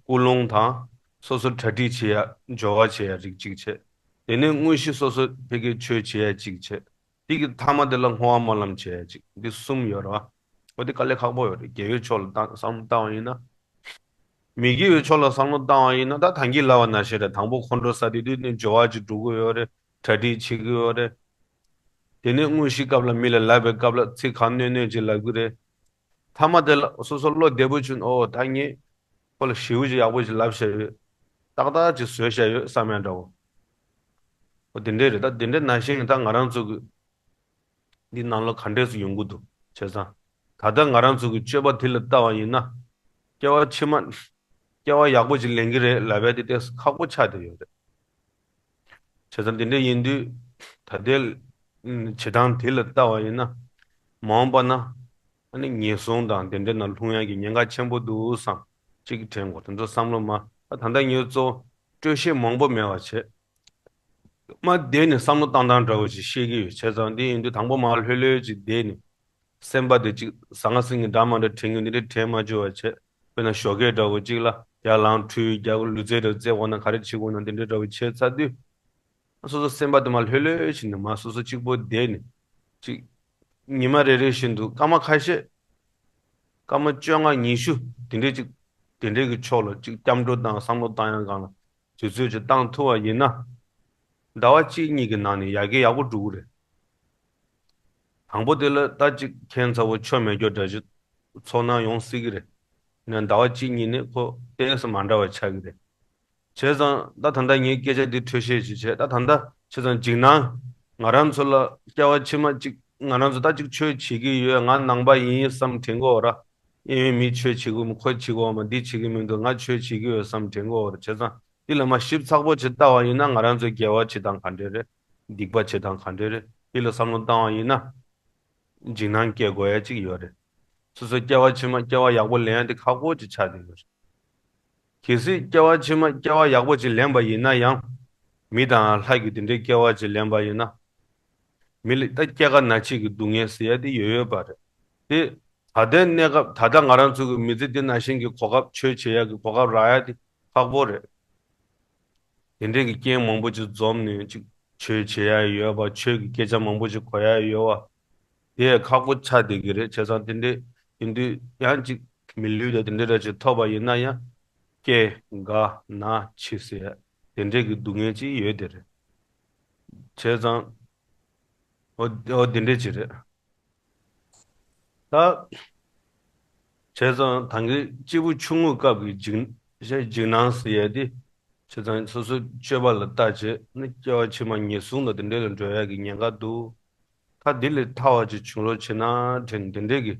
ཀུན་སློང་དང་། སོ་སོ་གྲ་སྒྲིག་བྱེད་ཡ། སྦྱོར་བ་བྱེད་ཡ་རིགས་གཅིག་བྱས། དེ་ནས་དངོས་གཞི་སོ་སོ་ཕ་གིར་ཆོས་བྱེད་ཡ་གཅིག་བྱས། དེ་གི་མཐའ་མ་དེ་ལ་བསྔོ་བ་སྨོན་ལམ་བྱེད་ཡ་གཅིག་འདི་གསུམ་ཡོད་རེད་བ། འོ་དེ་དཀའ་ལས་ཁག་པོ་ཡོད་རེད། དགེ་བའི་ཕྱོགས་ལ་བཏང་། བསམ་བློ་བཏང་བ་ཡིན་ན། མི་དགེ་བའི་ཕྱོགས་ལ་བསམ་བློ་བཏང་བ་ཡིན་ན། ད་ད་གིན་ལབ་པ་ནང་བཞིན་རེད། དང་པོ་ཁོང་ཁྲོ་ཟ་དེ་དུས་ནས་སྦྱོར་བ་ཅིག་འགྲོ་གི་ཡོད་རེད། གྲ་སྒྲིག་བྱེད་ཀྱི་ཡོད་རེད། དེ་ནས་དངོས་གཞིའི་སྐབས་ལ་མི་ལ་ལབ་པའི་སྐབས་ལ་ཚིག་གང་གནོད་གནོད་ཅིག་ལབ་ཀྱི་རེད། མཐའ་མ་དེ་ལ་སོ་སོ་བློ་བདེ་པོ་བྱུང་། ཨོ་ད་ངས་ཁོ་ལ་ཞེ་པོ་ཅིག་ཡག་པོ་ཅིག་ལབ་བཞག་ཡོད། ཏག་ཏག་ཅིག་བཟོས་བཞག་ཡོད་བསམ་ཡ་འདྲ་བོ། ཨོ་དེ་འདྲས་རེད། ད་དེ་འདྲས་ནང་བཞིན་ད་ང་རང་ཚོ་གི་འདི་ནང་ལོགས་ག་འདྲས་སུ་ཡོང་གི་འདུག་བྱས་ཙང་། ད་ལྟ་ང་རང་ཚོ་གི་སྤྱོད་པ་དེ་ལ་བལྟ་བ་ཡིན་ན། སྐྱེ་བ་ཕྱི་མ། སྐྱེ་བ་ཡག་པོ་ཅིག་ལེན་གྱི་རེད་ལབ་ཡ་དེ་ཏོག་ཙམ་ཁག་པོ་ཆགས་བསྡད་ཡོད་རེད། བྱས་ཙང་དེ་འདྲ་ཡིན་དུས། ད་ལྟའི་བྱེད་སྟངས་དེ་ལ་བལྟ་བ་ཡིན་ན། མ་འོངས་པ་ན་ཨ་ནི་ངན་སོང་དང་དེ་འདྲའི་ནང་ལྷུང་ཡག་གི་ཉེན་ཁ་ཆེན་པོ་འདུག་བསམ་གཅིག་དྲན་དགོས། དེ་ཚོ་བསམ་བློ་མ། ད་ད་ལྟ་ངས་གཙོ་བོ་སྤྲོས་ཤེས་མང་པོ་མེད་པ་བྱས། མ་བསྡད་ནས་བསམ་བློ་བཏང་སྟངས་འདྲ་བོ་ཞིག་ཤེས་ཀྱི་ཡོད། བྱས་ཙང་འདི་ཡིན་དུས་དང་པོ་མར་ལྷོད་ལྷོད་ཅིག་བསྡད་ནས། སེམས་པ་དེ་ཅིག་ཟང་ངེ་ཟིང་ངེ་འདྲ་མ་འདྲ་དྲན་གྱི་འདི་འདྲ་དྲན་མ་བཅུག་པ་བྱས། དཔེར་ན་ཞོགས་ཀས་འདྲ་བོ་ཅིག་ལ་ཡར་ལངས་ཁྲུས་རྒྱག་ལུས་རྩལ་འདྲ་བོ་རྩེ་འོང་ན་ག་རེ་བྱེད་དགོས་ན་འདི་འདྲ་འདྲ་བོ་བྱས་ཚར་དུས། སོ་སོ་སེམས་པ་དེ་མར་ལྷོད་ལྷོད་བྱས་ནས་མར་སོ་སོ་གཅིག་པོ་བསྡད་ནས། ཅིག་ཉི་མ་རེ་རེ་བཞིན་དུ་སྐར་མ་ཁ་ཤས། སྐར་མ་བཅོ་ལྔ་ཉི་ཤུ་དེ་འདྲའི་ཅིག་དེ་འདྲའི་གི་ཕྱོགས་ལ་ཅིག་སྐྱབས་འགྲོ་དང་བསམ་བློ་བཏང་ཡག་སྒང་ལ་དུས་ཚོད་ཅིག་བཏང་ཐུབ་པ་ཡིན་ན། ཟླ་བ་གཅིག་གཉིས་ཀྱི་ནང་ནས་ཡར་རྒྱས་ཡག་པོ་འགྲོ་གི་རེད། དང་པོ་དེ་ལ་ད་ཅིག་ཁྱད་མཚར་པོ་ཆོ་མེད་རྒྱུ་འདྲ་ཞིག་ཚོར་སྣང་ཡོང་སྲིད་ཀྱི་རེད། ཡིན་ན་ཟླ་བ་གཅིག་གཉིས་ནས་ཁོ་ཏོག་ཙམ་མ་འདྲ་བ་ཆགས་ཀྱི་རེད། བྱས་ཙང་ད་ད་ལྟ་ངའི་སྐད་ཆ་འདི་འཕྲོས་བཤད་ཅིག་བྱས། ད་ད་ལྟ་བྱས་ཙང་འཇིགས་སྣང་། ང་རང་ཚོ་ལ་སྐྱེ་བ་ཕྱི་མ་ཅིག་ང་རང་ཚོ་ད་ཅིག་ཆོས་བྱེད་ཀྱི་ཡོད། ང་ནང་པ་ཡིན་བསམ་དྲན་གྱི་ཡོད་ར། གཡས་གཡོན་མི་ཆོས་བྱེད་ཀྱི་ཡོད་མ། ཁོ་བྱེད་ཀྱི་ཡོད་མ། འདི་བྱེད་ཀྱི་མི་འདུག་ང་ཆོས་བྱེད་ཀྱི་ཡོད་བསམ་དྲན་གྱི་ཡོད་ར། བྱས་ཙང་འདི་ལ་མར་ཞིབ་ཚགས་པོ་ཅིག་ལྟ་བ་ཡིན་ན་ང་རང་ཚོ་དགེ་བ་བྱེད་སྟངས་ག་འདྲ་རེད། སྡིག་པ་བྱེད་སྟངས་ག་འདྲ་རེད། འདི་ལ་བསམ་བློ་བཏང་བ་ཡིན་ན། འཇིགས་སྣང་སྐྱེ་དགོས་ཡ་ཅིག་ཡོད་རེད། སོ་སོ་སྐྱེ་བ་ཕྱི་མ་སྐྱེ་བ་ཡག་པོ་ལེན་ཡ་དེ་ཁག་པོ་ཅིག་ཆགས་བསྡད་ཡོད་རེད། གལ་སྲིད་སྐྱེ་བ་ཕྱི་མ་སྐྱེ་བ་ཡག་པོ་ཅིག་ལེན་པ་ཡིན་ན་ཡང་། མི་དང་ལྷ་གི་དེ་འདྲའི་སྐྱེ་བ་ཅིག་ལེན་པ་ཡིན་ན། མི་ལ་ད་སྐྱེ་རྒ་ན་འཆི་གི་སྡུག་བསྔལ་ཟེར་ཡ་དེ་ཡོད་ཡོད་པ་རེད། དེ་ད་ལྟའི་གནས་སྐབས་ད་ལྟ་ང་རང་ཚོ་གི་མི་ཚེ་འདི་ནང་བཞིན་གྱི་གོ་སྐབས་ཆོས་བྱེད་ཡ་གི་གོ་སྐབས་རག་ཡ་དེ་ཁག་པོ་རེད། དེ་འདྲའི་གི་རྐྱེན་མང་པོ་ཅིག་འཛོམས་ནས་ཅིག་ཆོས་བྱེད་ཡ་ཡོད་པ། ཆོས་ཀྱི་སྐད་ཆ་མང་པོ་ཅིག་གོ་ཡ་ཡོད་པ། དེ་ཡང་ཁག་པོ་ཆགས་བསྡད་ཀྱི་རེད། བྱས་ཙང་དེ་འདྲའི་ཡིན་དུས་ཡང་ཅིག་མི་ལུས་དང་དེ་འདྲའི་ར་ཅིག་ཐོབ་པ་ཡིན་ན་ཡང་། སྐྱེ་རྒ་ན་འཆི་ཟེར་ཡ་དེ་འདྲའི་གི་སྡུག་བསྔལ་ཅིག་ཡོད་དེ་རེད། བྱས་ཙང་། འོ་འོ་དེ་འདྲའི་ཅིག་རེད། ད། བྱས་ཙང་ད་གིན་སྐྱེས་བུ་ཆུང་ངུའི་སྐབས་ཀྱི་འཇིགས་འཇིགས་སྣང་ཟེར་ཡ་དེ། བྱས་ཙང་སོ་སོའི་སྤྱོད་པ་ལ་བལྟ་བྱས་ནས་སྐྱེ་བ་ཕྱི་མ་ངན་སོང་དང་དེ་འདྲ་ལ་འགྲོ་ཡ་གི་ཉེན་ཁ་འདུག་ད་འདི་ལས་ཐར་བ་ཅིག་བྱུང་རོགས་བྱེད་ན་དྲན་དེ་འདྲའི་གི་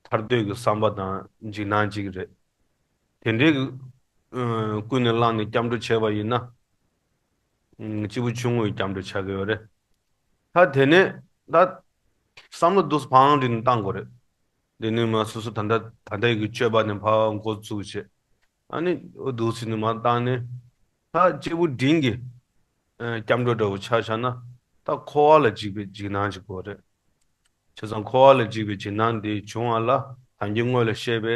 ཐར་འདོད་ཀྱི་བསམ་པ་དང་འཇིགས་སྣང་ཅིག་རེད། དེ་འདྲའི་གི་ཨ་ཀུན་ནས་བསླངས་ནས་སྐྱབས་འགྲོ་བྱས་པ་ཡིན་ན། ཨ་སྐྱེས་བུ་ཆུང་ངུའི་སྐྱབས་འགྲོ་ཆགས་ཀྱི་ཡོད་རེད། ད་དེ་ནས་ད་བསམ་བློ་འདུག་སེ་བང་རིམ་བཏང་དགོས་རེད། དེ་ནས་མར་སོ་སོ་ད་ལྟ་ད་ལྟའི་གི་སྤྱོད་པ་ནས་ཕར་འགོ་བཙུགས་བྱས། ཨ་ནི་འོ་འདུག་སེ་ནས་མར་བཏང་ནས། ད་སྐྱེས་བུ་འབྲིང་གི་ཨ་སྐྱབས་འགྲོ་འདྲ་བོ་ཆ་བཞག་ན། ད་འཁོར་བ་ལ་འཇིགས་པའི་འཇིགས་སྣང་ཅིག་དགོས་རེད། བྱས་ཙང་འཁོར་བ་ལ་འཇིགས་པའི་འཇིགས་སྣང་དེ་བྱུང་བ་ལ་ད་གིན་སྔོན་ལ་བཤད་པའི་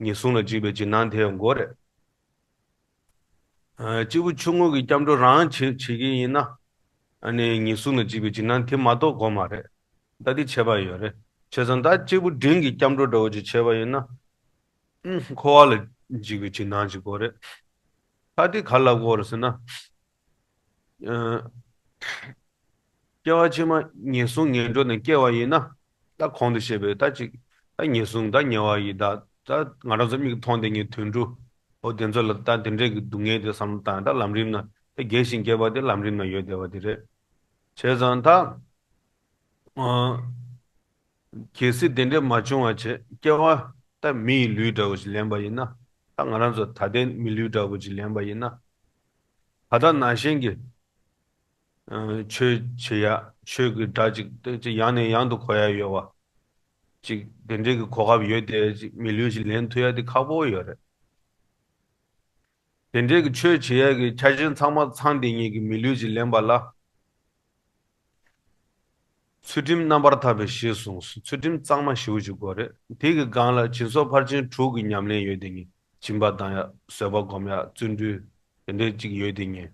ངན་སོང་ལ་འཇིགས་པའི་འཇིགས་སྣང་དེ་དགོས་རེད། ཨ་སྐྱེས་བུ་ཆུང་ངུ་གི་སྐྱབས་འགྲོ་རང་བྱེད་བྱེད་ཀྱི་ཡིན་ན། ཨ་ནི་ངན་སོང་ལ་འཇིགས་པའི་འཇིགས་སྣང་དེ་མ་གཏོགས་དགོས་མ་རེད། ད་དེ་ཁྱད་པར་ཡོད་རེད། བྱས་ཙང་ད་སྐྱེས་བུ་འབྲིང་གི་སྐྱབས་འགྲོ་འདྲ་བོ་ཅིག་བྱས་པ་ཡིན་ན། ཨུམ་འཁོར་བ་ལ་འཇིགས་པའི་འཇིགས་སྣང་ཅིག་དགོས་རེད། ད་དེ་ག་ལ་དགོས་རེད་ཟེར་ན། ཨ་སྐྱེ་བ་ཕྱི་མ་ངན་སོང་ངན་འགྲོ་ནས་སྐྱེ་བ་ཡིན་ན། ད་གོང་དུ་བཤད་པའི་ད་ཅིག་ད་ངན་སོང་ད་ཉེ་བ་ཡི་དྭགས་ད་ང་རང་ཚོ་མིག་མཐོང་བསྡད་མཁན་དུད་འགྲོ། འོ་དེ་ཚོ་ལ་ད་དེ་འདྲའི་གི་སྡུག་བསྔལ་དེ་བསམ་བློ་བཏང་ད་ལམ་རིམ་ན་ད་རྒས་ཤིང་རྒས་པ་དེ་ལམ་རིམ་ན་ཡོད་བསྡད་པ་དེ་རེད། བྱས་ཙང་ད། ཨ། གལ་སྲིད་དེ་འདྲ་མ་བྱུང་བ་བྱས་སྐྱེ་བ་ད་མི་ཡི་ལུས་འདྲ་བོ་ཞིག་ལེན་པ་ཡིན་ན། ད་ང་རང་ཚོ་ད་ལྟའི་མི་ལུས་འདྲ་བོ་ཞིག་ལེན་པ་ཡིན་ན། ད་ལྟ་ནང་བཞིན་གྱི་ཨ་ཆོས་བྱེད་ཡ། ཆོས་ཀྱི་སྒྲ་ཅིག་ཏོག་ཙམ་ཡང་ནས་ཡང་དུ་གོ་ཡ་ཡོད་པ། ཅིག་དེ་འདྲའི་གི་གོ་སྐབས་ཡོད་དེ་ཅིག་མི་ལུས་ཞིག་ལེན་ཐུབ་ཡ་དེ་ཁག་པོ་ཡོད་རེད། དེ་འདྲའི་གི་ཆོས་བྱེད་ཡ་གི་ཆ་རྐྱེན་ཚང་མ་ཚང་བསྡད་མཁན་གྱི་མི་ལུས་ཅིག་ལེན་པ་ལ། ཚུལ་ཁྲིམས་རྣམ་པར་དག་པའི་གཞི་བཟུང་། ཚུལ་ཁྲིམས་གཙང་མ་ཞེ་པོ་ཅིག་དགོས་རེད། དེ་གི་སྒང་ལ་སྦྱིན་སོགས་ཕར་ཕྱིན་དྲུག་གི་ཉམས་ལེན་ཡོད་བསྡད་མཁན། སྦྱིན་པ་བཏང་ཡ། བཟོད་པ་སྒོམ་ཡ། བརྩོན་འགྲུས། དེ་འདྲའི་ཅིག་ཡོད་བསྡད་མཁན།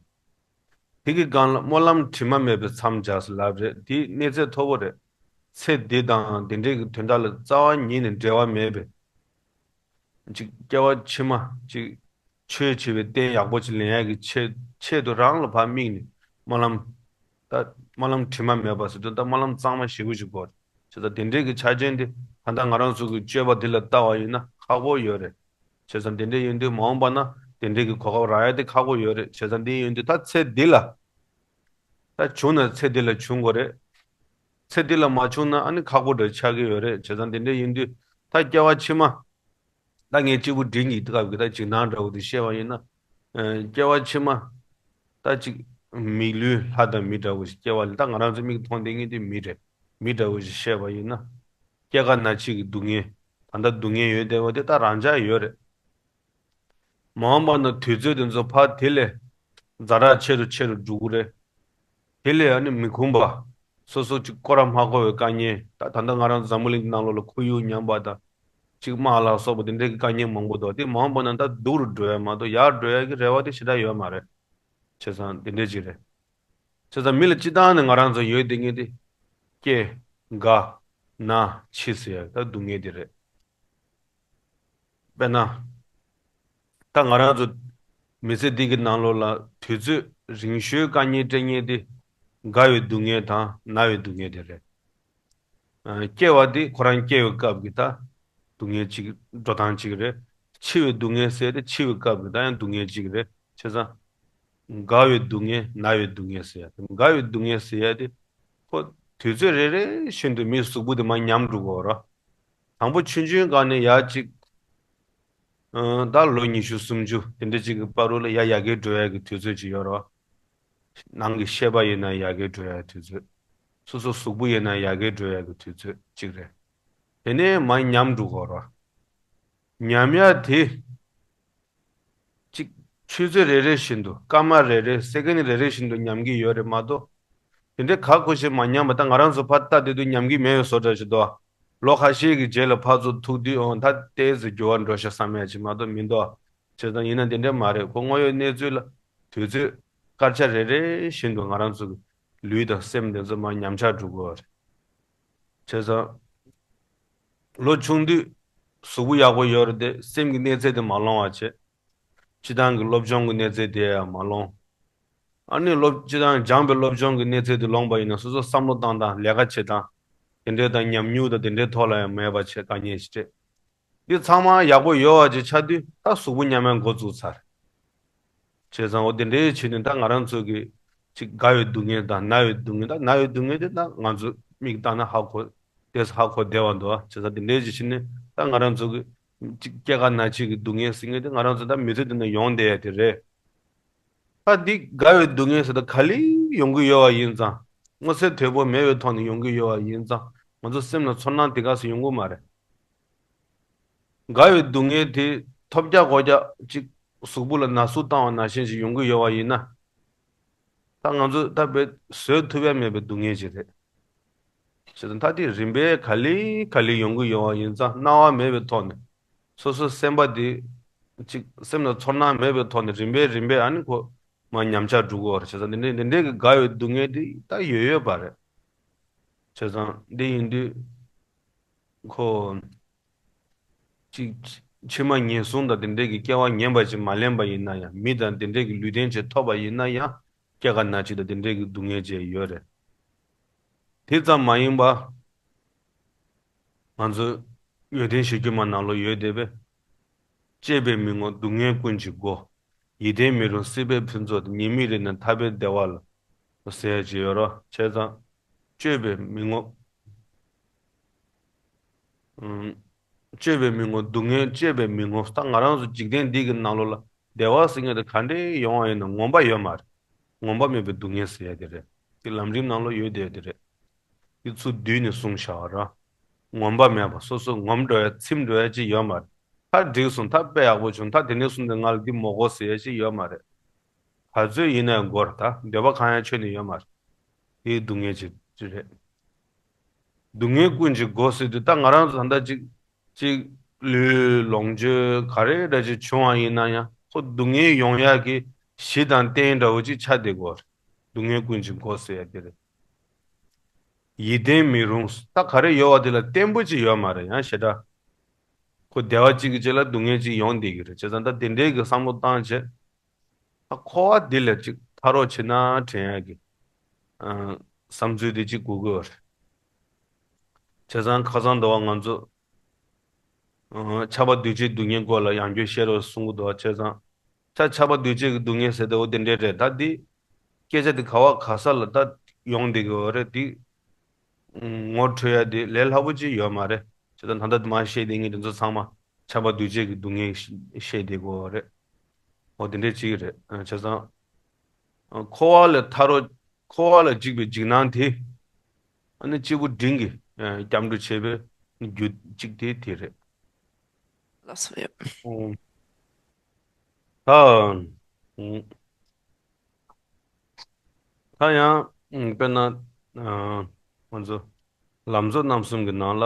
དེ་གི་སྒང་ལ་སྨོན་ལམ་དྲི་མ་མེད་པའི་མཚམས་སྦྱར་ཟེར་ལབ་རེད། དེ་གནས་ཚད་མཐོ་པོ་རེད། ཚེ་འདི་དང་དེ་འདྲའི་གི་དོན་དག་ལ་རྩ་བ་ཉིད་ནས་འབྲེལ་བ་མེད་པའི། ཅིག་སྐྱེ་བ་ཕྱི་མ་ཅིག་ཆོས་བྱེད་པའི་རྟེན་ཡག་པོ་ཅིག་ལེན་ཡག་གི་ཆེད་ཆེད་དུ་རང་ལ་ཕར་དམིགས་ནས་སྨོན་ལམ། ད་སྨོན་ལམ་དྲི་མ་མེད་པ་ཟེར་དུས་ད་སྨོན་ལམ་གཙང་མ་ཞེ་པོ་ཅིག་དགོས། བྱས་ཙང་དེ་འདྲའི་གི་ཆ་རྐྱེན་དེ་ད་ལྟ་ང་རང་ཚོ་གི་སྤྱོད་པ་འདི་ལ་བལྟ་བ་ཡིན་ན་ཁག་པོ་ཡོད་རེད། བྱས་ཙང་དེ་འདྲ་ཡིན་དུས་མ་འོངས་པ་ན་དེ་འདྲའི་གི་གོ་སྐབས་རག་ཡ་དེ་ཁག་པོ་ཡོད་རེད། བྱས་ཙང་འདི་ཡིན་དུས་ད་ཚེ་འདི་ལ། ད་བྱུང་ན་ཚེ་འདི་ལ་བྱུང་དགོས་རེད། ཚེ་འདི་ལ་མ་བྱུང་ན་ཨ་ནི་ཁག་པོ་འདྲ་ཆགས་ཀྱི་ཡོད་རེད། བྱས་ཙང་དེ་འདྲ་ཡིན་དུས་ད་སྐྱེ་བ་ཕྱི་མ། ད་ངས་སྐྱེས་བུ་འབྲིང་གི་སྐབས་ཀྱི་ད་འཇིགས་སྣང་འདྲ་བོ་དེ་བཤད་པ་ཡིན་ན། ཨ་སྐྱེ་བ་ཕྱི་མ། ད་ཅིག་མི་ལུས་ལྷ་དང་མི་འདྲ་བོ་ཞིག་སྐྱེ་བ་ལ་ད་ང་རང་ཚོ་མིག་མཐོང་བསྡད་མཁན་དེ་མི་རེད། མི་འདྲ་བོ་ཞིག་བཤད་པ་ཡིན་ན། སྐྱེ་རྒ་ན་འཆི་གི་སྡུག་བསྔལ། ད་ལྟ་སྡུག་བསྔལ་ཡོད་བསྡད་པ་དེ་ད་རང་འཇགས་ཡོད་རེད། མ་འོངས་པ་ན་དུས་ཚོད་དེ་ཚོ་ཕར་དེ་ལས་ཛ་དྲག་ཆེ་རུ་ཆེ་རུ་འགྲོ་གི་རེད། དེ་ལས་ཨ་ནི་མི་ཁོམ་པ། སོ་སོ་གཅིག་སྐོར་ར་མ་གོ་བའི་དཀའ་ངལ། ད་ད་ལྟ་ང་རང་འཛམ་བུ་གླིང་ནང་ལོགས་ལ་ཁོར་ཡུག་ཉམས་པ་དང་། གཅིག་དམག་ལ་སོགས་པ་དེ་འདྲའི་དཀའ་ངལ་མང་པོ་འདུག་དེ་མང་པོ་ན་ད་སྡུག་རུ་འགྲོ་ཡ་མ་གཏོགས་ཡར་འགྲོ་ཡ་གི་རེ་བ་དེ་ཞེ་དྲག་ཡོད་མ་རེད། བྱས་ཙང་དེ་འདྲའི་ཅིག་རེད། བྱས་ཙང་མི་ལ་སྤྱི་བཏང་ནས་ང་རང་ཚོ་ཡོད་དེ་ངེས་དེ། སྐྱེ། རྒ། ན། འཆི་ཟེར་ཡ་ད་སྡུག་བསྔལ་དེ་རེད། དཔེར་ན། ད་ང་རང་ཚོ་མི་ཚེ་འདི་གི་ནང་ལོགས་ལ་དུས་ཚོད་རིང་ཤོས་དཀའ་ངལ་སྤྲད་མཁན་དེ་རྒ་བའི་སྡུག་བསྔལ་དང་ན་བའི་སྡུག་བསྔལ་དེ་རེད། ཨ། སྐྱེ་བ་དེ་ཁོ་རང་སྐྱེ་བའི་སྐབས་ཀྱི་ད་སྡུག་བསྔལ་གཅིག་འགྲོ་སྟངས་གཅིག་རེད། འཆི་བའི་སྡུག་བསྔལ་ཟེར་དེ་འཆི་བའི་སྐབས་ཀྱི་ད་ཡང་སྡུག་བསྔལ་གཅིག་རེད། བྱས་ཙང་། རྒ་བའི་སྡུག་བསྔལ་ན་བའི་སྡུག་བསྔལ་ཟེར་ཡ་དེ་རྒ་བའི་སྡུག་བསྔལ་ཟེར་ཡ་དེ། ཁོ་དུས་ཚོད་རེ་རེ་བཞིན་དུ་མིའི་གཟུགས་པོ་དེ་མར་ཉམས་འགྲོ་གི་ཡོད་རེད། དང་པོ་ཆུང་ཆུང་སྒང་ནས་ཡར་གཅིག་ཨ། ད་ལོ་ཉི་ཤུ་སུམ་ཅུ་དེ་འདྲ་ཅིག་གི་བར་དུ་ལ་ཡར་ཡར་རྒས་འགྲོ་ཡ་གི་དུས་ཚོད་ཅིག་ཡོད་རེད། ནང་གི་ཤེས་པ་ཡིན་ན་ཡར་རྒས་འགྲོ་ཡ་དུས་ཚོད། སོ་སོ་གཟུགས་པོ་ཡིན་ན་ཡར་རྒས་འགྲོ་ཡ་གི་དུས་ཚོད་ཅིག་རེད། དེ་ནས་མར་ཉམས་འགྲོ་གི་ཡོད་རེད། ཉམས་ཡ་དེ། གཅིག་ཆུ་ཚོད་རེ་རེ་བཞིན་དུ་སྐར་མ་རེ་རེ་སེ་ཀེན་རེ་རེ་བཞིན་དུ་ཉམས་ཀྱི་ཡོད་རེད་མ་གཏོགས། དེ་འདྲའི་ཁ་ཁོ་ཞིག་མ་ཉམས་པ་ད་ང་རང་ཚོ་ཕར་ལྟ་དེ་དུས་ཉམས་ཀྱི་མེད་པའི་བཟོ་འདྲ་ཞིག་འདུག་ལོ་ཁ་ཤས་ཀྱི་རྗེས་ལ་ཕར་ཚུར་ཐུག་དུས་འོང་ད་ཏོག་ཙམ་འགྱུར་བ་འགྲོ་ཤག་བསམ་ཡ་ཅིག་མ་གཏོགས་མི་འདུག་བྱས་ཙང་ཡིན་ན་དེ་འདྲ་མ་རེད། ཁོ་དངོས་ཡོད་གནས་ཚུལ་ལ་དུས་ཚོད་སྐར་ཆ་རེ་རེ་བཞིན་དུ་ང་རང་ཚོ་གི་ལུས་དང་སེམས་དེ་ཚོ་མར་ཉམས་ཆག་འགྲོ་གི་ཡོད་རེད། བྱས་ཙང་། ལོ་ཆུང་དུས་གཟུགས་པོ་ཡག་པོ་ཡོད་རེད་དེ་སེམས་ཀྱི་གནས་ཚད་དེ་མ་ལོངས་པ་བྱས། སྤྱི་བཏང་གི་སློབ་སྦྱོང་གི་གནས་ཚད་དེ་ཡང་མ་ལོངས། ཨ་ནི་སློབ་སྤྱི་བཏང་སྦྱངས་པའི་སློབ་སྦྱོང་གི་གནས་ཚད་དེ་ལོངས་པ་ཡིན་ན་སོ་སོ་བསམ་བློ་བཏང་སྟངས་ལས་ཀ་བྱེད་སྟངས། དེ་འདྲའི་དང་ཉམས་མྱོང་དང་དེ་འདྲའི་ཐོག་ལ་ཡང་མེད་པ་བྱས་དཀའ་ངལ་ཞིག་འཕྲད། འདི་ཚང་མ་ཡག་པོ་ཡོད་པ་ཅིག་ཆགས་དུས་ད་གཟུགས་པོ་ཉམས་ཡང་འགོ་བཙུགས་ཚར། བྱས་ཙང་འོ་དེ་འདྲའི་བྱས་ནས་ད་ང་རང་ཚོ་གི་ཅིག་རྒ་བའི་སྡུག་བསྔལ་དང་ན་བའི་སྡུག་བསྔལ་ད་ན་བའི་སྡུག་བསྔལ་དེ་ད་ང་ཚོ་མིག་བལྟས་ན་ཧ་གོ། ཏོག་ཙམ་ཧ་གོ་བདེ་བ་འདུག་བྱས་ཙང་དེ་འདྲའི་ཅིག་བྱས་ནས་ད་ང་རང་ཚོ་གི་ཅིག་སྐྱེ་རྒ་ན་འཆི་གི་སྡུག་བསྔལ་ཟེར་མཁན་དེ་ང་རང་ཚོ་ད་མི་ཚེ་འདི་ན་ཡོང་བསྡད་ཡ་དེ་རེད། ད་འདི་རྒ་བའི་སྡུག་བསྔལ་ཟེར་ད་ག་ལེ་ཡོང་གི་ཡོད་པ་ཡིན་ཙང་། མངོན་གསལ་དོད་པོ་མེད་པའི་ཐོག་ནས་ཡོང་གི་ཡོད་པ་ཡིན་ཙང་ང་ཚོ་སེམས་ལ་ཚོར་སྣང་དེ་ག་སུ་ཡོང་གི་མ་རེད། རྒ་བའི་སྡུག་བསྔལ་དེ་ཐོབ་རྒྱག་གོ་རྒྱག་ཅིག་གཟུགས་པོ་ལ་ན་ཟུག་བཏང་བ་ནང་བཞིན་ཞིག་ཡོང་གི་ཡོད་པ་ཡིན་ན། ད་ང་ཚོས་ད་དཔེ་བཟོད་ཐུབ་ཡ་མེད་པའི་སྡུག་བསྔལ་ཅིག་རེད། བྱས་ཙང་ད་དེ་རིམ་པས་ག་ལེ་ག་ལེ་ཡོང་གི་ཡོད་པ་ཡིན་ཙང་སྣང་བ་མེད་པའི་ཐོག་ནས་སོ་སོའི་སེམས་པ་དེ་ཅིག་སེམས་ལ་ཚོར་སྣང་མེད་པའི་ཐོག་ནས་རིམ་པས་རིམ་པས་ཨ་ནི་ཁོ་མར་ཉམས་ཆག་འགྲོ་གི་ཡོད་རེད། བྱས་ཙང་དེ་འདྲའི་དེ་འདྲའི་གི་རྒ་བའི་སྡུག་བསྔལ་དེ་ད་ཡོད་ཡོད་པ་རེད། བྱས་ཙང་འདི་ཡིན་དུས་ཁོ། གཅིག་ཕྱི་མ་ངན་སོང་དང་དེ་འདྲའི་གི་སྐྱེ་བ་ངན་པ་ཅིག་མ་ལེན་པ་ཡིན་ན་ཡང་མི་དང་དེ་འདྲའི་གི་ལུས་རྟེན་ཅིག་ཐོབ་པ་ཡིན་ན་ཡང་སྐྱེ་རྒ་ན་འཆི་དང་དེ་འདྲའི་གི་སྡུག་བསྔལ་ཅིག་ཡོད་རེད། དེ་ཙམ་མ་ཡིན་པ། ང་ཚོ་འོད་ལྡན་གཞིར་གྱུར་མ་ནང་ལོགས་ཡོད་བསྡད་པས། སྐྱེས་པས་མི་ངོམས་སྡུག་བསྔལ་ཀུན་གྱི་སྒོ། ཡིད་བརྟན་མི་རུང་སྲིད་པའི་ཕུན་ཚོགས་དེ། ཉི་མའི་རིགས་ནི་ཐར་པའི་བདེ་བ་ལ། ཟེར་ཡ་ཅིག་ཡོད་རེད། བྱས་ཙང་། སྐྱེས་པས་མི་ངོམས། ཨུམ། སྐྱེས་པས་མི་ངོམས་སྡུག་བསྔལ་སྐྱེས་པས་མི་ངོམས། ད་ང་རང་ཚོ་འཇིག་རྟེན་འདི་གི་ནང་ལོགས་ལ་བདེ་བ་ཟེར་མཁན་དེ་ག་འདྲས་ཡོང་བ་ཡིན་ན་ངོམས་པ་ཡོད་མ་རེད། ངོམས་པ་མེད་པའི་སྡུག་བསྔལ་ཟེར་ཡ་དེ་རེད། དེ་ལམ་རིམ་ནང་ལོགས་ཡོད་བསྡད་ཡ་དེ་རེད། དེ་ཚུར་བསྡུས་ནས་གསུངས་བཞག་པ་རེད། ངོམས་པ་མེད་པ་སོ་སོ་ངོམས་འགྲོ་ཡ་ཚིམ་འགྲོ་ཡ་ཅིག་ཡོད་མ་རེད། ད་འགྲིག་སོང་། ད་དཔེ་ཡག་པོ་བྱུང་། ད་དེ་ནས་བཟུང་སྟེ་ང་ལ་འདི་མི་དགོས་ཟེར་ཡ་ཅིག་ཡོད་མ་རེད། ག་ཚོད་ཡིན་ན་ཡང་དགོས་རེད། ད་འདོད་པ་གང་ཡང་ཆོད་ནས་ཡོད་མ་རེད། དེའི་སྡུག་བསྔལ་ཅིག་ཅིག་རེད། སྡུག་བསྔལ་ཀུན་གྱི་སྒོ་ཟེར་དུས་ད་ང་རང་ཚོ་ད་ལྟ་ཅིག་ཅིག་ལུས་ལོངས་སྤྱོད་ག་རེ་འདྲ་ཅིག་བྱུང་བ་ཡིན་ན་ཡང་ཁོ་སྡུག་བསྔལ་ཡོང་ཡག་གི་གཞི་དང་རྟེན་འདྲ་བོ་ཅིག་ཆགས་བསྡད་ཀྱི་ཡོད་རེད། སྡུག་བསྔལ་ཀུན་གྱི་སྒོ་ཟེར་ཡ་དེ་རེད། ཡིད་བརྟན་མི་རུང་། ད་ག་རེ་ཡོད་པ་དེ་ལ་བརྟན་པོ་ཅིག་ཡོད་མ་རེད། ཡང་ཞེ་དྲག་ཁོ་བདེ་བ་གཅིག་གི་རྗེས་ལ་སྡུག་བསྔལ་ཅིག་ཡོང་བསྡད་ཀྱི་རེད། བྱས་ཙང་ད་དེ་འདྲའི་གི་བསམ་བློ་བཏང་བྱས། ད་འཁོར་བ་འདི་ལས་ཅིག་ཐར་རོགས་བྱེད་ན་དྲན་ཡག་གི། ཨ། བསམ་ཚུལ་དེ་ཅིག་དགོས་ཀྱི་ཡོད་རེད། བྱས་ཙང་ཁ་སང་དུ་བ་ང་ཚོ། ཨ། ཆགས་པ་འདུས་བྱས་སྡུག་བསྔལ་སྐོར་ལ་ཡང་བསྐྱར་བཤད་རོགས་གསུང་གི་འདུག་བ། བྱས་ཙང་། ཆ་ཆགས་པ་འདུས་བྱས་ཀྱི་སྡུག་བསྔལ་ཟེར་དེ་འོ་དེ་འདྲས་རེད། ད་འདི་སྐད་ཆ་དེ་ག་བ་ག་ས་ལ་ད་ཡོང་བསྡད་ཀྱི་ཡོད་རེད་དེ། ངོ་འཕྲོད་ཡ་དེ་ལས་སླ་པོ་ཅིག་ཡོད་མ་རེད། བྱས་ཙང་ད་ལྟ་མར་བཤད་བསྡད་མཁན་དེ་ཚོ་ཚང་མ་ཆགས་པ་འདུས་བྱས་ཀྱི་སྡུག་བསྔལ་བཤད་བསྡད་ཀྱི་ཡོད་རེད། འོ་དེ་འདྲས་ཅིག་རེད། བྱས་ཙང་། འཁོར་བ་ལས་ཐར་རོགས། འཁོར་བ་ལ་འཇིགས་པའི་འཇིགས་སྣང་དེ། ཨ་ནི་སྐྱེས་བུ་འབྲིང་གིས་སྐྱབས་འགྲོ་བྱས་པའི་རྒྱུ་གཅིག་དེ་དེ་རེད། ལགས་སོ། ཡོད། ཨོ། ད། ད་ཡང་ ཨང་། དཔེར་ན། ཨ། ང་ཚོ་ལམ་གཙོ་རྣམ་གསུམ་གྱི་ནང་ལ་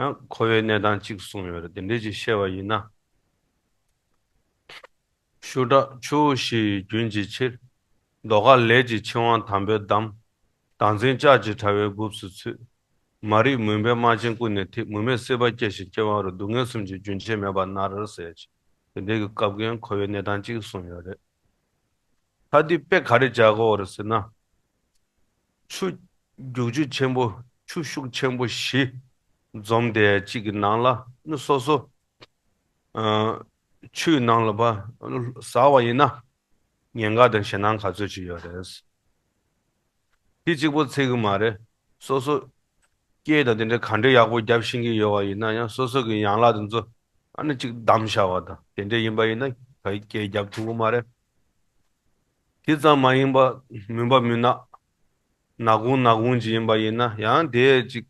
ཡང་འཁོར་བའི་གནས་སྟངས་གཅིག་གསུངས་ཡོད་རེད། དེ་འདྲས་ཅིག་བཤད་པ་ཡིན་ན། ཤུགས་དྲག་ཆུ་བོ་བཞི་ཡི་རྒྱུན་གྱི་ཕྱིར། མདོ་ཁ་ལས་ཀྱི་ཆུ་དབང་དམ་པོས་བསྡམས། བདག་འཛིན་ལྕགས་ཀྱི་དྲ་བའི་སྦུབས་སུ་ཚུད། མ་རིག་མུན་པའི་རྨ་ཆེན་ཀུན་ནས་འཐིབས། མུ་མེད་སྲིད་པ་སྐྱེ་ཞིང་སྐྱེ་བ་རུ། སྡུག་བསྔལ་གསུམ་གྱི་རྒྱུན་ཆད་མེད་པར་མནར། ཟེར་ཅིག་དེ་འདྲའི་གི་སྐབས་ཀྱི་འཁོར་བའི་གནས་སྟངས་གཅིག་གསུངས་ཡོད་རེད། ད་འདི་དཔེ་ག་རེ་སྦྱར་དགོས་རེད་ཟེར་ན། ཆུ་རྒྱུག་ཆུ་ཆེན་པོ། ཆུ་ཤུགས་ཆེན་པོ་བཞི་འཛོམས་བསྡད་ཅིག་གི་ནང་ལ་ནི་སོ་སོ། ཨ། ཆུའི་ནང་ལ་ཕར་ཟགས་པ་ཡིན་ན། ཉེན་ཁ་དང་ཞེད་སྣང་ག་ཚོད་ཅིག་ཡོད་རེད། དེ་གཅིག་པོ་ཚད་ཀྱི་མ་རེད། སོ་སོ་སྐེ་དང་དེ་འདྲའི་ག་འདྲའི་ཡག་པོ་རྒྱབ་ཤེས་ཀྱི་ཡོད་པ་ཡིན་ན་ཡང་། སོ་སོ་གི་ཡན་ལག་དེ་ཚོ་ཨ་ནི་གཅིག་བསྡམས་བཞག་པ་དང་དེ་འདྲ་ཡིན་པ་ཡིན་ན་ག་སྐེ་རྒྱབ་ཐུབ་ཀྱི་མ་རེད། དེ་ཙམ་མ་ཡིན་པ་མུན་པ་མུན་ནག་ནག་ཁུང་ནག་ཁུང་ཅིག་ཡིན་པ་ཡིན་ན་ཡང་དེ་ཅིག་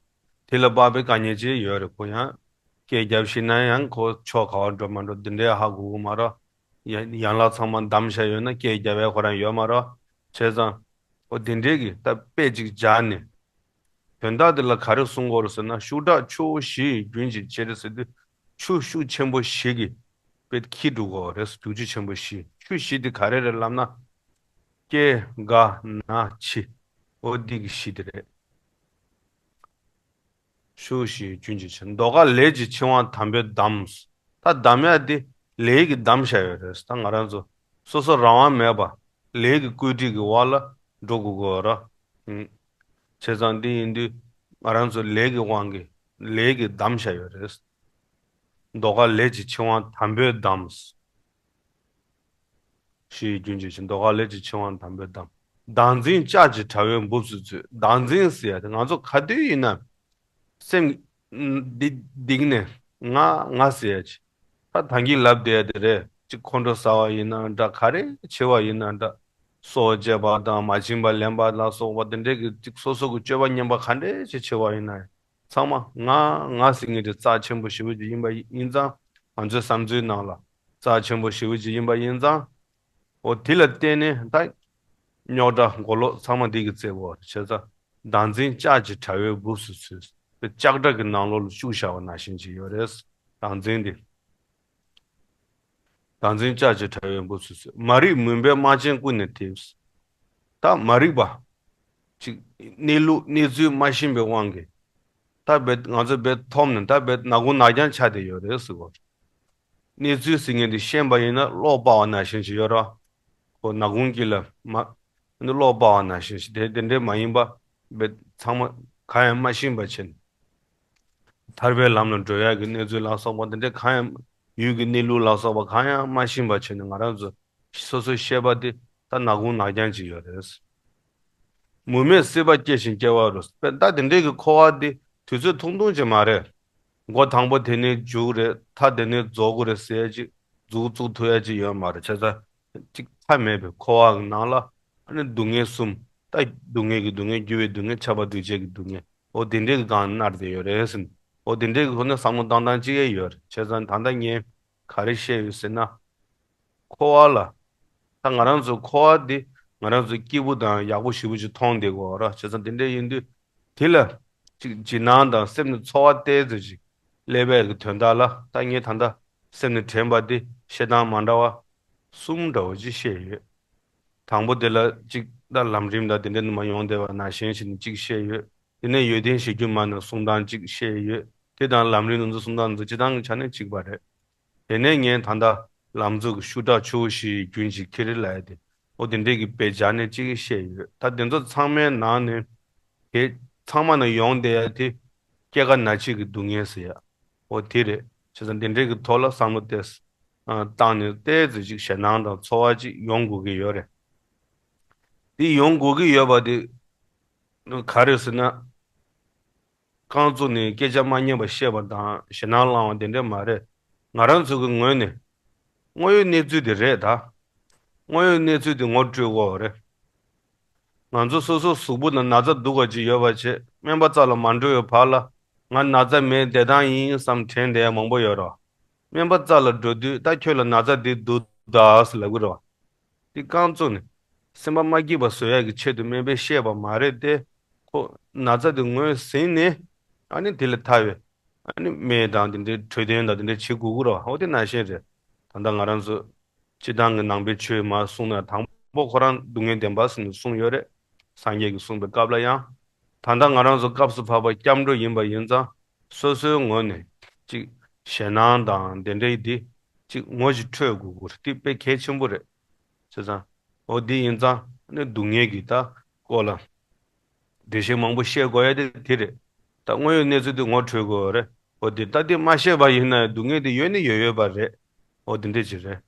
དེ་ལ་དཔག་པའི་དཀའ་ངལ་ཅིག་ཡོད་རེད། ཁོ་ཡང་སྐེ་རྒྱབ་ཤེས་ན་ཡང་ཁོ་ཕྱོགས་ག་བ་འགྲོ་མ་འགྲོ་འདི་འདྲའི་ཧ་གོ་གི་མ་རེད། ཡ་ཡན་ལག་ཚང་མ་བསྡམས་བཞག་ཡོད་ན་སྐེ་རྒྱབ་པའི་ཁོ་རང་ཡོད་མ་རེད། བྱས་ཙང་འོ་དེ་འདྲའི་གི་ད་དཔེ་ཅིག་སྦྱར་ནས། དོན་དག་འདི་ལ་ག་རེ་གསུང་གི་ཡོད་རེད་ཟེར་ན། ཤུགས་དྲག་ཆུ་བོ་བཞི་ཡི་རྒྱུན་གྱི་ཕྱིར་ཟེར་དུས། ཆུ་ཤུགས་ཆེན་པོ་བཞི་གིས་དཔེ་འཁྱེར་འགྲོ་གི་ཡོད་རེད། རྒྱུག་ཆུ་ཆེན་པོ་བཞི། ཆུ་བཞི་དེ་ག་རེ་རེད་ལབ་ན། སྐྱེ་རྒ་ན་འཆི། འོ་འདི་གི་བཞི་དེ་རེད། ཆུ་བཞི་ཡི་རྒྱུན་གྱི་ཕྱིར། མདོ་ཁ་ལས་ཀྱི་ཆུ་དབང་དམ་པོས་བསྡམས། ད་བསྡམས་ཡ་དེ་ལས་ཀྱིས་བསྡམས་བཞག་ཡོད་རེད། ད་ང་རང་ཚོ་སོ་སོ་རང་དབང་མེད་པ་ལས་ཀྱི་བཀོད་སྒྲིག་གི་འོག་ལ་འགྲོ་དགོས་ཀྱི་ཡོད་རེད། ཨང་། བྱས་ཙང་འདི་ཡིན་དུས་ང་རང་ཚོ་ལས་ཀྱི་དབང་གིས་ལས་ཀྱིས་བསྡམས་བཞག་ཡོད་རེད། མདོ་ཁ་ལས་ཀྱི་ཆུ་དབང་དམ་པོས་བསྡམས། ཞེས་རྒྱུན་གྱི་ཕྱིར། མདོ་ཁ་ལས་ཀྱི་ཆུ་དབང་དམ་པོས་བསྡམས། བདག་འཛིན་ལྕགས་ཀྱི་དྲ་བའི་སྦུབས་སུ་ཚུད། བདག་འཛིན་ཟེར་ཡ་དེ་ང་ཚོ་ག་དུས་ཡིན་ན་སེམས་འདི་སྡིག་ནས་ང་ང་ཟེར་ཡ་ཅིག་ད་ད་གིན་ལབ་བསྡད་ཡ་དེ་རེད། ཅིག་ཁོང་ཁྲོ་ཟ་བ་ཡིན་ན་འདྲ། ག་རེ་བྱེད་པ་ཡིན་ན་འདྲ། སྲོག་བཅད་པ་དང་མ་བྱིན་པ་ལེན་པ་ལ་སོགས་པ་དེ་འདྲའི་གི་ཅིག་སོ་སོ་གི་སྤྱོད་པ་ངན་པ་ག་འདྲ་ཅིག་བྱེད་པ་ཡིན་ན་ཡང་། ཚང་མ་ང་ང་ཟེར་མཁན་དེ་རྩ་ཆེན་པོ་ཞེ་པོ་ཅིག་ཡིན་པ་ཡིན་ཙང་། ང་ཚོའི་བསམ་ཚུལ་ནང་ལ་རྩ་ཆེན་པོ་ཞེ་པོ་ཅིག་ཡིན་པ་ཡིན་ཙང་། འོ་དེ་ལ་བརྟེན་ནས་ད་རྙོག་དྲ་མགོ་ལོག་ཚང་མ་འདི་གིས་བཙལ་དགོས་པ་རེད། བྱས་ཙང་བདག་འཛིན་ལྕགས་ཀྱི་དྲ་བའི་སྦུབས་སུ་ཚུད། ལྕགས་དྲ་གི་ནང་ལོགས་ལ་བཅུག་བཞག་པ་ནང་བཞིན་ཅིག་ཡོད་རེད། བདག་འཛིན་དེ། བདག་འཛིན་ལྕགས་ཀྱི་དྲ་བའི་སྦུབས་སུ་ཚུད། མ་རིག་མུན་པའི་རྨ་ཆེན་ཀུན་ནས་འཐིབས། ད་མ་རིག་པ་ཅིག་གནས་ལུགས་གནས་ཚུལ་མ་ཤེས་པའི་དབང་གིས། ད་རྦད་ང་ཚོ་རྦད་ཐོམ་ནས་ད་རྦད་ནག་ཁུང་ནག་རྐྱང་ཆགས་བསྡད་ཡོད་རེད་ཟེར་གོ། གནས་ཚུལ་ཟེར་མཁན་དེ་ཤེས་པ་ཡིན་ན་གློག་སྤར་བ་ནང་བཞིན་ཞིག་ཡོད་རེད། ཁོ་ནག་ཁུང་དཀྱིལ་ལ་མ་གློག་སྤར་བ་ནང་བཞིན་ཞིག་དེ་དེ་འདྲས་མ་ཡིན་པ་རྦད་ཚང་མ་གང་ཡང་མ་ཤེས་པ་བྱས་ནས། ཐར་པའི་ལམ་ལ་འགྲོ་ཡག་གི་གནས་ཚུལ་ལ་སོགས་པ་དེ་འདྲས་གང་ཡང་། ཡུལ་གྱི་གནས་ལུགས་ལ་སོགས་པ་གང་ཡང་མ་ཤེས་པ་བྱས་ནས་ང་རང་ཚོ་སོ་སོའི་ཤེས་པ་དེ་ད་ནག་ཁུང་ནག་རྐྱང་ཅིག་ཡོད་རེད། མུ་མེད་སྲིད་པ་སྐྱེ་ཞིང་སྐྱེ་བ་རུ། ད་དེ་འདྲའི་གི་འཁོར་བ་འདི་དུས་ཚོད་ཐུང་ཐུང་ཅིག་མ་རེད། མགོ་དང་པོ་དེ་ནས་མཇུག་རེད། མཐའ་དེ་ནས་རྫོགས་ཀྱི་རེད་ཟེར་ཡ་ཅིག་མཛུབ་བཙུགས་ཐུབ་ཡ་ཅིག་ཡོད་མ་རེད། བྱས་ཙང་ཅིག་མཐའ་མེད་པའི་འཁོར་བ་གི་ནང་ལ་ཨ་ནི་སྡུག་བསྔལ་གསུམ། ད་སྡུག་བསྔལ་གྱི་སྡུག་བསྔལ། འགྱུར་བའི་སྡུག་བསྔལ། ཁྱབ་པ་འདུ་བྱེད་ཀྱི་སྡུག་བསྔལ། འོ་དེ་འདྲའི་གི་སྒང་མནར་བསྡད་ཡོད་རེད་ཟེར། འོ་དེ་འདྲའི་གི་ཁོ་ན་བསམ་བློ་བཏང་སྟངས་གཅིག་ཡང་ཡོད་རེད། བྱས་ཙང་ད་ལྟ་ངས་ག་རེ་བཤད་ཡོད་ཟེར་ན། འཁོར་བ་ལ། ད་ང་རང་ཚོ་འཁོར་བ་འདི་ང་རང་ཚོ་སྐྱིད་པོ་དང་ཡག་པོ་ཞེ་པོ་ཅིག་མཐོང་བསྡད་ཀྱི་ཡོད་རེད། བྱས་ཙང་དེ་འདྲ་ཡིན་དུས་དེ་ལ་ཅིག་འཇིགས་སྣང་དང་སེམས་ནས་ཚོར་བ་ཏོག་ཙམ་ཅིག་སླེབས་པའི་གི་དོན་དག་ལ། ད་ངས་ད་ལྟ་སེམས་ནས་དྲན་པ་འདི་བཤད་སྟངས་མ་འདྲ་བ་གསུམ་འདྲ་བོ་ཅིག་བཤད་ཡོད། དང་པོ་དེ་ལ་ཅིག་ད་ལམ་རིམ་དང་དེ་འདྲ་ནས་མར་ཡོང་བསྡད་པ་ནང་བཞིན་ཞིག་ནས་ཅིག་བཤད་ཡོད། དེ་ནས་ཡོན་ཏན་གཞིར་གྱུར་མ་ནས་གསུང་སྟངས་གཅིག་བཤད་ཡོད། དེ་དང་ལམ་རིམ་དེ་ཚོ་གསུང་སྟངས་དེ་ཚོ་སྤྱིར་བཏང་གི་ཆ་ནས་གཅིག་པ་རེད། དེ་ནས་ངས་ད་ལྟ་ལམ་གཙོ་གི་ཤུགས་དྲག་ཆུ་བོ་བཞི་ཡི་རྒྱུན་གྱི་ཁྱེར་ལབ་ཡ་དེ། འོ་དེ་འདྲས་ཀྱི་དཔེ་སྦྱར་ནས་གཅིག་བཤད་ཡོད། ད་དེ་ཚོ་ཚང་མའི་ནང་ནས་དེ་ཚང་མ་ནས་ཡོང་བསྡད་ཡ་དེ་སྐྱེ་རྒ་ན་འཆི་གི་སྡུག་བསྔལ་ཟེར་ཡ། འོ་དེ་རེད། བྱས་ཙང་དེ་འདྲས་ཀྱི་ཐོག་ལ་བསམ་བློ་ཏོག་ཙམ་བཏང་ནས་ཏོག་ཙམ་ཅིག་ཞེད་སྣང་དང་ཚོར་བ་ཅིག་ཡོང་དགོས་ཀྱི་ཡོད་རེད། དེ་ཡོང་དགོས་ཀྱི་ཡོད་པ་དེ་ག་རེ་ཟེར་ན། རྐང་བཙུགས་ནས་སྐད་ཆ་མ་སྙན་པ་བཤད་པ་དང་ཞེད་སྣང་བསླང་བ་དེ་འདྲ་མ་རེད། ང་རང་ཚོ་གི་ངོས་ནས་དངོས་ཡོད་གནས་ཚུལ་དེ་རེད་ད། དངོས་ཡོད་གནས་ཚུལ་དེ་ངོ་སྤྲོད་དགོས་པ་རེད། ང་ཚོ་སོ་སོ་གཟུགས་པོ་ནང་ན་ཚ་སྡུག་པ་ཅིག་ཡོད་པ་བྱས་སྨན་པ་རྩ་ལ་མ་འགྲོ་བའི་བར་ལ། ང་ན་ཚ་མེད་བདེ་ཐང་ཡིན་བསམ་དྲན་བསྡད་ཡ་མང་པོ་ཡོད་རེད། སྨན་པ་རྩ་ལ་འགྲོ་དུས་ད་ཁྱོད་ལ་ན་ཚ་འདི་འདུག་ད་ཟེར་ལབ་ཀྱི་རེད་བ། འདི་རྐང་བཙུགས་ནས། སེམས་པ་མ་སྐྱིད་པ་བཟོ་ཡག་གི་ཆེད་དུ་སྨན་པས་བཤད་པ་མ་རེད་དེ། ཁོ་ན་ཚ་དེ་ངོས་ཟིན་ནས། ཨ་ནི་དེ་ལས་ཐར་བའི། ཨ་ནི་སྨན་དང་དེ་འདྲའི་འཕྲོད་བསྟེན་དང་དེ་འདྲ་བྱེད་དགོས་ཀྱི་རེད་བ། འོ་དེ་ནང་བཞིན་རེད། ད་ལྟ་ང་རང་ཚོ་སྤྱི་བཏང་གི་ནང་པའི་ཆོས་མར་གསུངས་ན། དང་པོ་ཁོ་རང་སྡུག་བསྔལ་བདེན་པ་ཟེར་ནས་གསུངས་ཡོད་རེད། སངས་རྒྱས་ཀྱིས་གསུངས་པའི་སྐབས་ལ་ཡང་། ད་ལྟ་ང་རང་ཚོ་སྐབས་སུ་བབས་པ་སྐྱབས་འགྲོ་ཡིན་པ་ཡིན་ཙང་། སོ་སོའི་ངོས་ནས་ཅིག་ཞེད་སྣང་དང་དེ་འདྲའི་དེ་ཅིག་ངོ་ཞིག་འཕྲོད་དགོས་ཀྱི་རེད། དེ་དཔེ་གལ་ཆེན་པོ་རེད། བྱས་ཙང་། འོ་དེ་ཡིན་ཙང་ནི་སྡུག་བསྔལ་གྱི་ད་སྐོར་ལ་འགྲེལ་བཤད་མང་པོ་བཤད་དགོས་ཡ་དེ་དེ་རེད། ད་དངོས་ཡོད་གནས་ཚུལ་དེ་ངོ་འཕྲོད་དགོས་རེད། འོ་དེ་ད་དེ་མ་བཤད་པ་ཡིན་ན་སྡུག་བསྔལ་དེ་ཡོད་ནི་ཡོད་ཡོད་པ་རེད། འོ་དེ་འདྲ་ཅིག་རེད།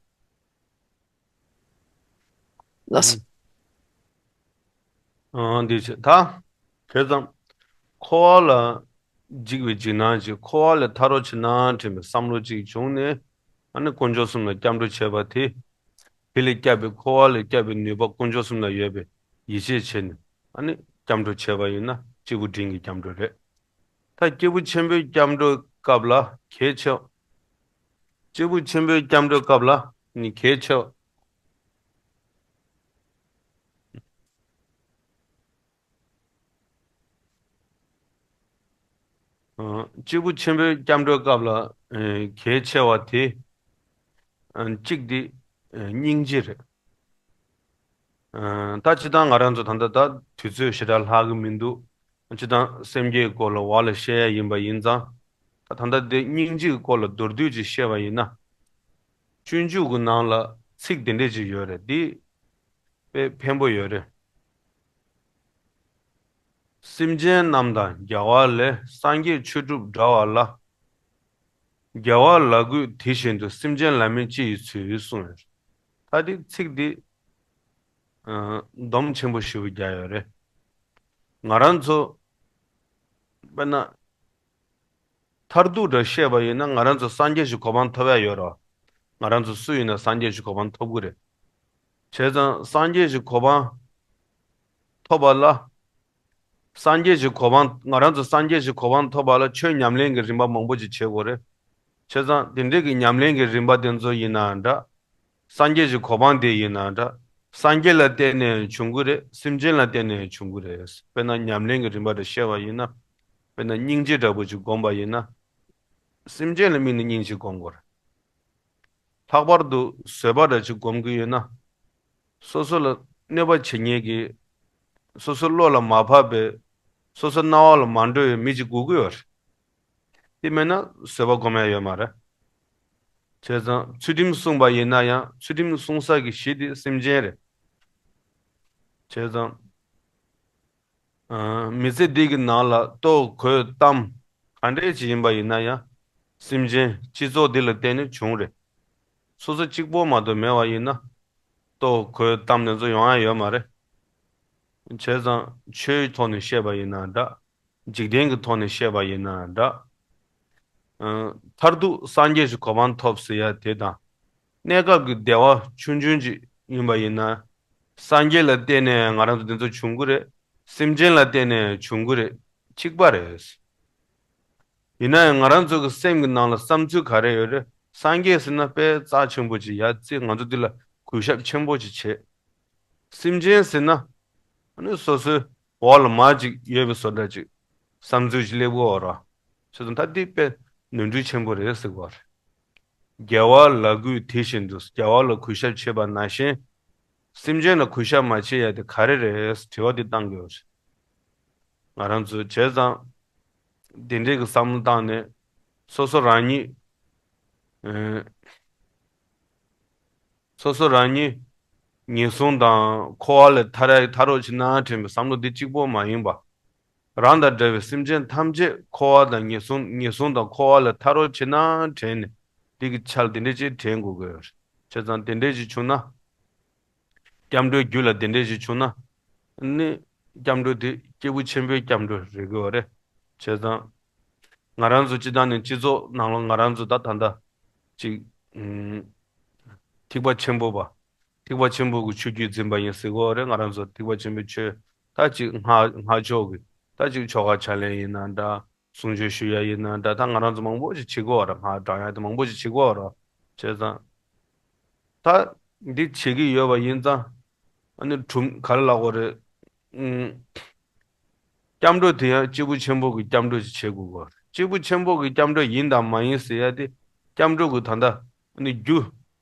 ལགས་སོ། ཨང་། འདི་བྱས་ད། བྱས་ཙང་། འཁོར་བ་ལ་འཇིགས་པའི་འཇིགས་སྣང་ཅིག་འཁོར་བ་ལས་ཐར་རོགས་བྱེད་ན་དྲན་པའི་བསམ་བློ་ཅིག་བྱུང་ནས། ཨ་ནི་དཀོན་མཆོག་གསུམ་ལ་སྐྱབས་འགྲོ་བྱས་པ་དེ། དེ་ལས་སྐྱབས་པའི་འཁོར་བ་ལས་སྐྱབས་པའི་ནུས་པ་དཀོན་མཆོག་གསུམ་ལ་ཡོད་པས་ཡིད་ཆེས་བྱས་ནས། ཨ་ནི་སྐྱབས་འགྲོ་བྱས་པ་ཡིན་ན་སྐྱེས་བུ་འབྲིང་གི་སྐྱབས་འགྲོ་རེད། ད་སྐྱེས་བུ་ཆེན་པོའི་སྐྱབས་འགྲོའི་སྐབས་ལ་གལ་ཆེ་བ། སྐྱེས་བུ་ཆེན་པོའི་སྐྱབས་འགྲོའི་སྐབས་ལ་ནི་གལ་ཆེ་བ། ཨ། སྐྱེས་བུ་ཆེན་པོའི་སྐྱབས་འགྲོའི་སྐབས་ལ། ཨ། གལ་ཆེ་བ་དེ། ཨ། གཅིག་དེ། ཨ། སྙིང་རྗེ་རེད། ཨ། ད་སྤྱིར་བཏང་ང་རང་ཚོ་ད་ལྟ་ད་དུས་ཚོད་ཞེ་དྲག་ལྷག་གི་མི་འདུག་སྤྱིར་བཏང་སེམས་བསྐྱེད་སྐོར་ལ་བར་ལ་བཤད་ཡ་ཡིན་པ་ཡིན་ཙང་། ད་ད་ལྟ་དེ་སྙིང་རྗེའི་སྐོར་ལ་མདོར་བསྡུས་ཅིག་བཤད་པ་ཡིན་ན། སྤྱོད་འཇུག་གི་ནང་ལ་ཚིག་དེ་འདྲས་ཅིག་ཡོད་རེད། འདི་དཔེ་ཕན་པོ་ཡོད་རེད། སེམས་ཅན་རྣམས་དང་རྒྱལ་བ་ལས། སངས་རྒྱས་ཆོས་སྒྲུབ་འདྲ་བ་ལ། རྒྱལ་བ་ལ་གུས་དེ་བཞིན་དུ། སེམས་ཅན་ལ་མིན་ཅི་ཡི་ཚུལ་གསུངས་ཡོད། ད་འདི་ཚིག་འདི། ཨ། སྡོམ་ཆེན་པོ་ཞེ་པོ་རྒྱག་ཡོད་རེད། ང་རང་ཚོ། དཔེར་ན། མཐར་ཐུག་འདྲ་བཤད་པ་ཡིན་ན་ང་རང་ཚོ་སངས་རྒྱས་ཀྱི་གོ་འཕང་ཐོབ་ཡ་ཡོད་རེད། ང་རང་ཚོ་སུ་ཡིན་ན་སངས་རྒྱས་ཀྱི་གོ་འཕང་ཐོབ་ཀྱི་རེད། བྱས་ཙང་སངས་རྒྱས་ཀྱི་གོ་འཕང་ཐོབ་པ་ལ། སངས་རྒྱས་ཀྱི་གོ་འཕང་། ང་རང་ཚོ་སངས་རྒྱས་ཀྱི་གོ་འཕང་ཐོབ་པ་ལ་ཆོས་ཉམས་ལེན་གྱི་རིམ་པ་མང་པོ་ཅིག་བྱེད་དགོས་རེད། བྱས་ཙང་དེ་འདྲའི་གི་ཉམས་ལེན་གྱི་རིམ་པ་དེ་ཚོ་ཡིན་ན་འདྲ། སངས་རྒྱས་ཀྱི་གོ་འཕང་དེ་ཡིན་ན་འདྲ། སངས་རྒྱས་ལ་བརྟེན་ནས་བྱུང་གི་རེད། སེམས་ཅན་ལ་བརྟེན་ནས་བྱུང་གི་རེད། དཔེར་ན་ཉམས་ལེན་གྱི་རིམ་པ་དེ་བཤད་པ་ཡིན་ན། དཔེར་ན་སྙིང་རྗེ་འདྲ་པོ་ཅིག་བསྒོམ་པ་ཡིན་ན། སེམས་ཅན་ལ་དམིགས་ནས་སྙིང་རྗེ་སྒོམ་དགོས་རེད། ལྷག་པར་དུ་བཟོད་པ་འདྲ་ཅིག་སྒོམ་གྱི་ཡོད་ན། སོ་སོ་ལ་གནོད་པ་བྱེད་མཁན་གྱི། སོ་སོ་བློ་ལ་མ་བབས་པའི། སོ་སོ་རྣ་བ་ལ་མ་འགྲོ་བའི་མི་ཅིག་དགོས་ཀྱི་ཡོད་རེད། དེ་མེད་ན་བཟོད་པ་སྒོམ་ཡ་ཡོད་མ་རེད། བྱས་ཙང་ཚུལ་ཁྲིམས་བསྲུངས་པ་ཡིན་ན་ཡང་ཚུལ་ཁྲིམས་བསྲུང་ས་གི་གཞི་དེ་སེམས་ཅན་རེད། བྱས་ཙང་། ཨ། མི་ཚེ་འདི་གི་ནང་ལ་ལྟོ་གོས་གཏམ་ག་འདྲས་ཅིག་ཡིན་པ་ཡིན་ན་ཡང་། སེམས་ཅན་སྤྱི་ཚོགས་འདི་ལ་བརྟེན་ནས་བྱུང་རེད། སོ་སོ་གཅིག་པོ་མ་གཏོགས་མེད་པ་ཡིན་ན། ལྟོ་གོས་གཏམ་དེ་ཚོ་ཡོང་ཡ་ཡོད་མ་རེད། བྱས་ཙང་ཆོས་ཐོག་ནས་བཤད་པ་ཡིན་ན་འདྲ། འཇིག་རྟེན་གྱི་ཐོག་ནས་བཤད་པ་ཡིན་ན་འདྲ། ཨ། མཐར་ཐུག་སངས་རྒྱས་ཀྱི་གོ་འཕང་ཐོབ་ཟེར་ཡ་དེ་དང་། གནས་སྐབས་ཀྱི་བདེ་བ་ཆུང་ཆུང་ཅིག་ཡིན་པ་ཡིན་ན། སངས་རྒྱས་ལ་བརྟེན་ནས་ང་རང་ཚོ་འདི་ཚོ་བྱུང་གི་རེད། སེམས་ཅན་ལ་བརྟེན་ནས་བྱུང་གི་རེད། གཅིག་པ་རེད། ཡིན་ན་ཡང་ང་རང་ཚོ་གི་སེམས་ཀྱི་ནང་ལ་བསམ་ཚུལ་ག་རེ་ཡོད་རེད། སངས་རྒྱས་ཟེར་ན་དཔེ་རྩ་ཆེན་པོ་ཅིག་ཡ་བརྩི། ང་ཚོ་འདི་ལ་གུས་ཞབས་ཆེན་པོ་ཅིག་བྱེད། སེམས་ཅན་ཟེར་ན། ཨ་ནི་སོ་སོའི་འོག་ལ་མར་ཅིག་ཡོད་པའི་བཟོ་འདྲ་ཅིག་བསམ་ཚུལ་ཅིག་སླེབས་ཀྱི་ཡོད་རེད། བྱས་ཙང་ད་འདི་དཔེ་ནོར་འཁྲུལ་ཆེན་པོ་རེད་ཟེར་གྱི་ཡོད་རེད། རྒྱལ་བ་ལ་གུས་དེ་བཞིན་དུ། རྒྱལ་བ་ལ་གུས་ཞབས་བྱེད་པ་ནང་བཞིན། སེམས་ཅན་ལ་གུས་ཞབས་མ་བྱེད་ཡ་དེ་ག་རེ་རེད། དྲི་བ་འདི་བཏང་གི་ཡོད་རེད། ང་རང་ཚོ་བྱས་ཙང་། དེ་འདྲའི་གི་བསམ་བློ་བཏང་ནས། སོ་སོ་རང་ཉིད། ཨེ། སོ་སོ་རང་ཉིད་ངན་སོང་དང་འཁོར་བ་ལས་ཐར་ཡ། ཐར་རོགས་བྱེད་ན་དྲན་པའི་བསམ་བློ་འདི་གཅིག་པོ་མ་ཡིན་པ། རང་དང་འདྲ་བའི་སེམས་ཅན་ཐམས་ཅད་འཁོར་བ་དང་ངན་སོང་། ངན་སོང་དང་འཁོར་བ་ལས་ཐར་རོགས་བྱེད་ན་དྲན་ནས། འདི་གི་ཆ་ལ་དེ་འདྲ་ཅིག་དྲན་དགོས་ཀྱི་ཡོད་རེད། བྱས་ཙང་དེ་འདྲ་ཅིག་བྱུང་ན། སྐྱབས་འགྲོའི་རྒྱུད་ལ་དེ་འདྲ་ཅིག་བྱུང་ན། ནི་སྐྱབས་འགྲོ་དེ་སྐྱེས་བུ་ཆེན་པོའི་སྐྱབས་འགྲོ་རེད་ཀྱི་ཡོད་རེད། བྱས་ཙང་། ང་རང་ཚོ་སྤྱི་བཏང་ནས་སྤྱི་ཚོགས་ནང་ལ་ང་རང་ཚོ་ད་ད་ལྟ་ཅིག་ཨུམ། ཐེག་པ་ཆེན་པོ་པ། ཐེག་པ་ཆེན་པོ་གི་ཆོས་བརྒྱུད་འཛིན་པ་ཡིན་ཟེར་གྱི་ཡོད་རེད། ང་རང་ཚོ་ཐེག་པ་ཆེན་པོའི་ཆོས་ད་ཅིག་སྔགས་སྔགས་ཕྱོགས་ཀྱི་ད་ཅིག་ཆོ་ག་ཕྱག་ལེན་ཡིན་ན་འདྲ། གསུང་ཆོས་ཞུ་ཡ་ཡིན་ན་འདྲ། ད་ང་རང་ཚོ་མང་པོ་ཞིག་བྱེད་ཀྱི་ཡོད་རེད། སྔགས་བགྲང་ཡ་དེ་མང་པོ་ཞིག་བྱེད་ཀྱི་ཡོད་རེད། བྱས་ཙང་། ད་འདི་བྱེད་ཀྱི་ཡོད་པ་ཡིན་ཙང་། ཨ་ནི་གྲུབ་ག་རེ་ལབ་དགོས་རེད། ཨུམ། སྐྱབས་འགྲོ་དེ་ཡང་སྐྱེས་བུ་ཆེན་པོ་གི་སྐྱབས་འགྲོ་ཞིག་བྱེད་དགོས་གོ། སྐྱེས་བུ་ཆེན་པོ་གི་སྐྱབས་འགྲོ་ཡིན་དང་མ་ཡིན་ཟེར་ཡ་དེ། སྐྱབས་འགྲོ་གི་ད་ལྟ་ཨ་ནི་རྒྱུ།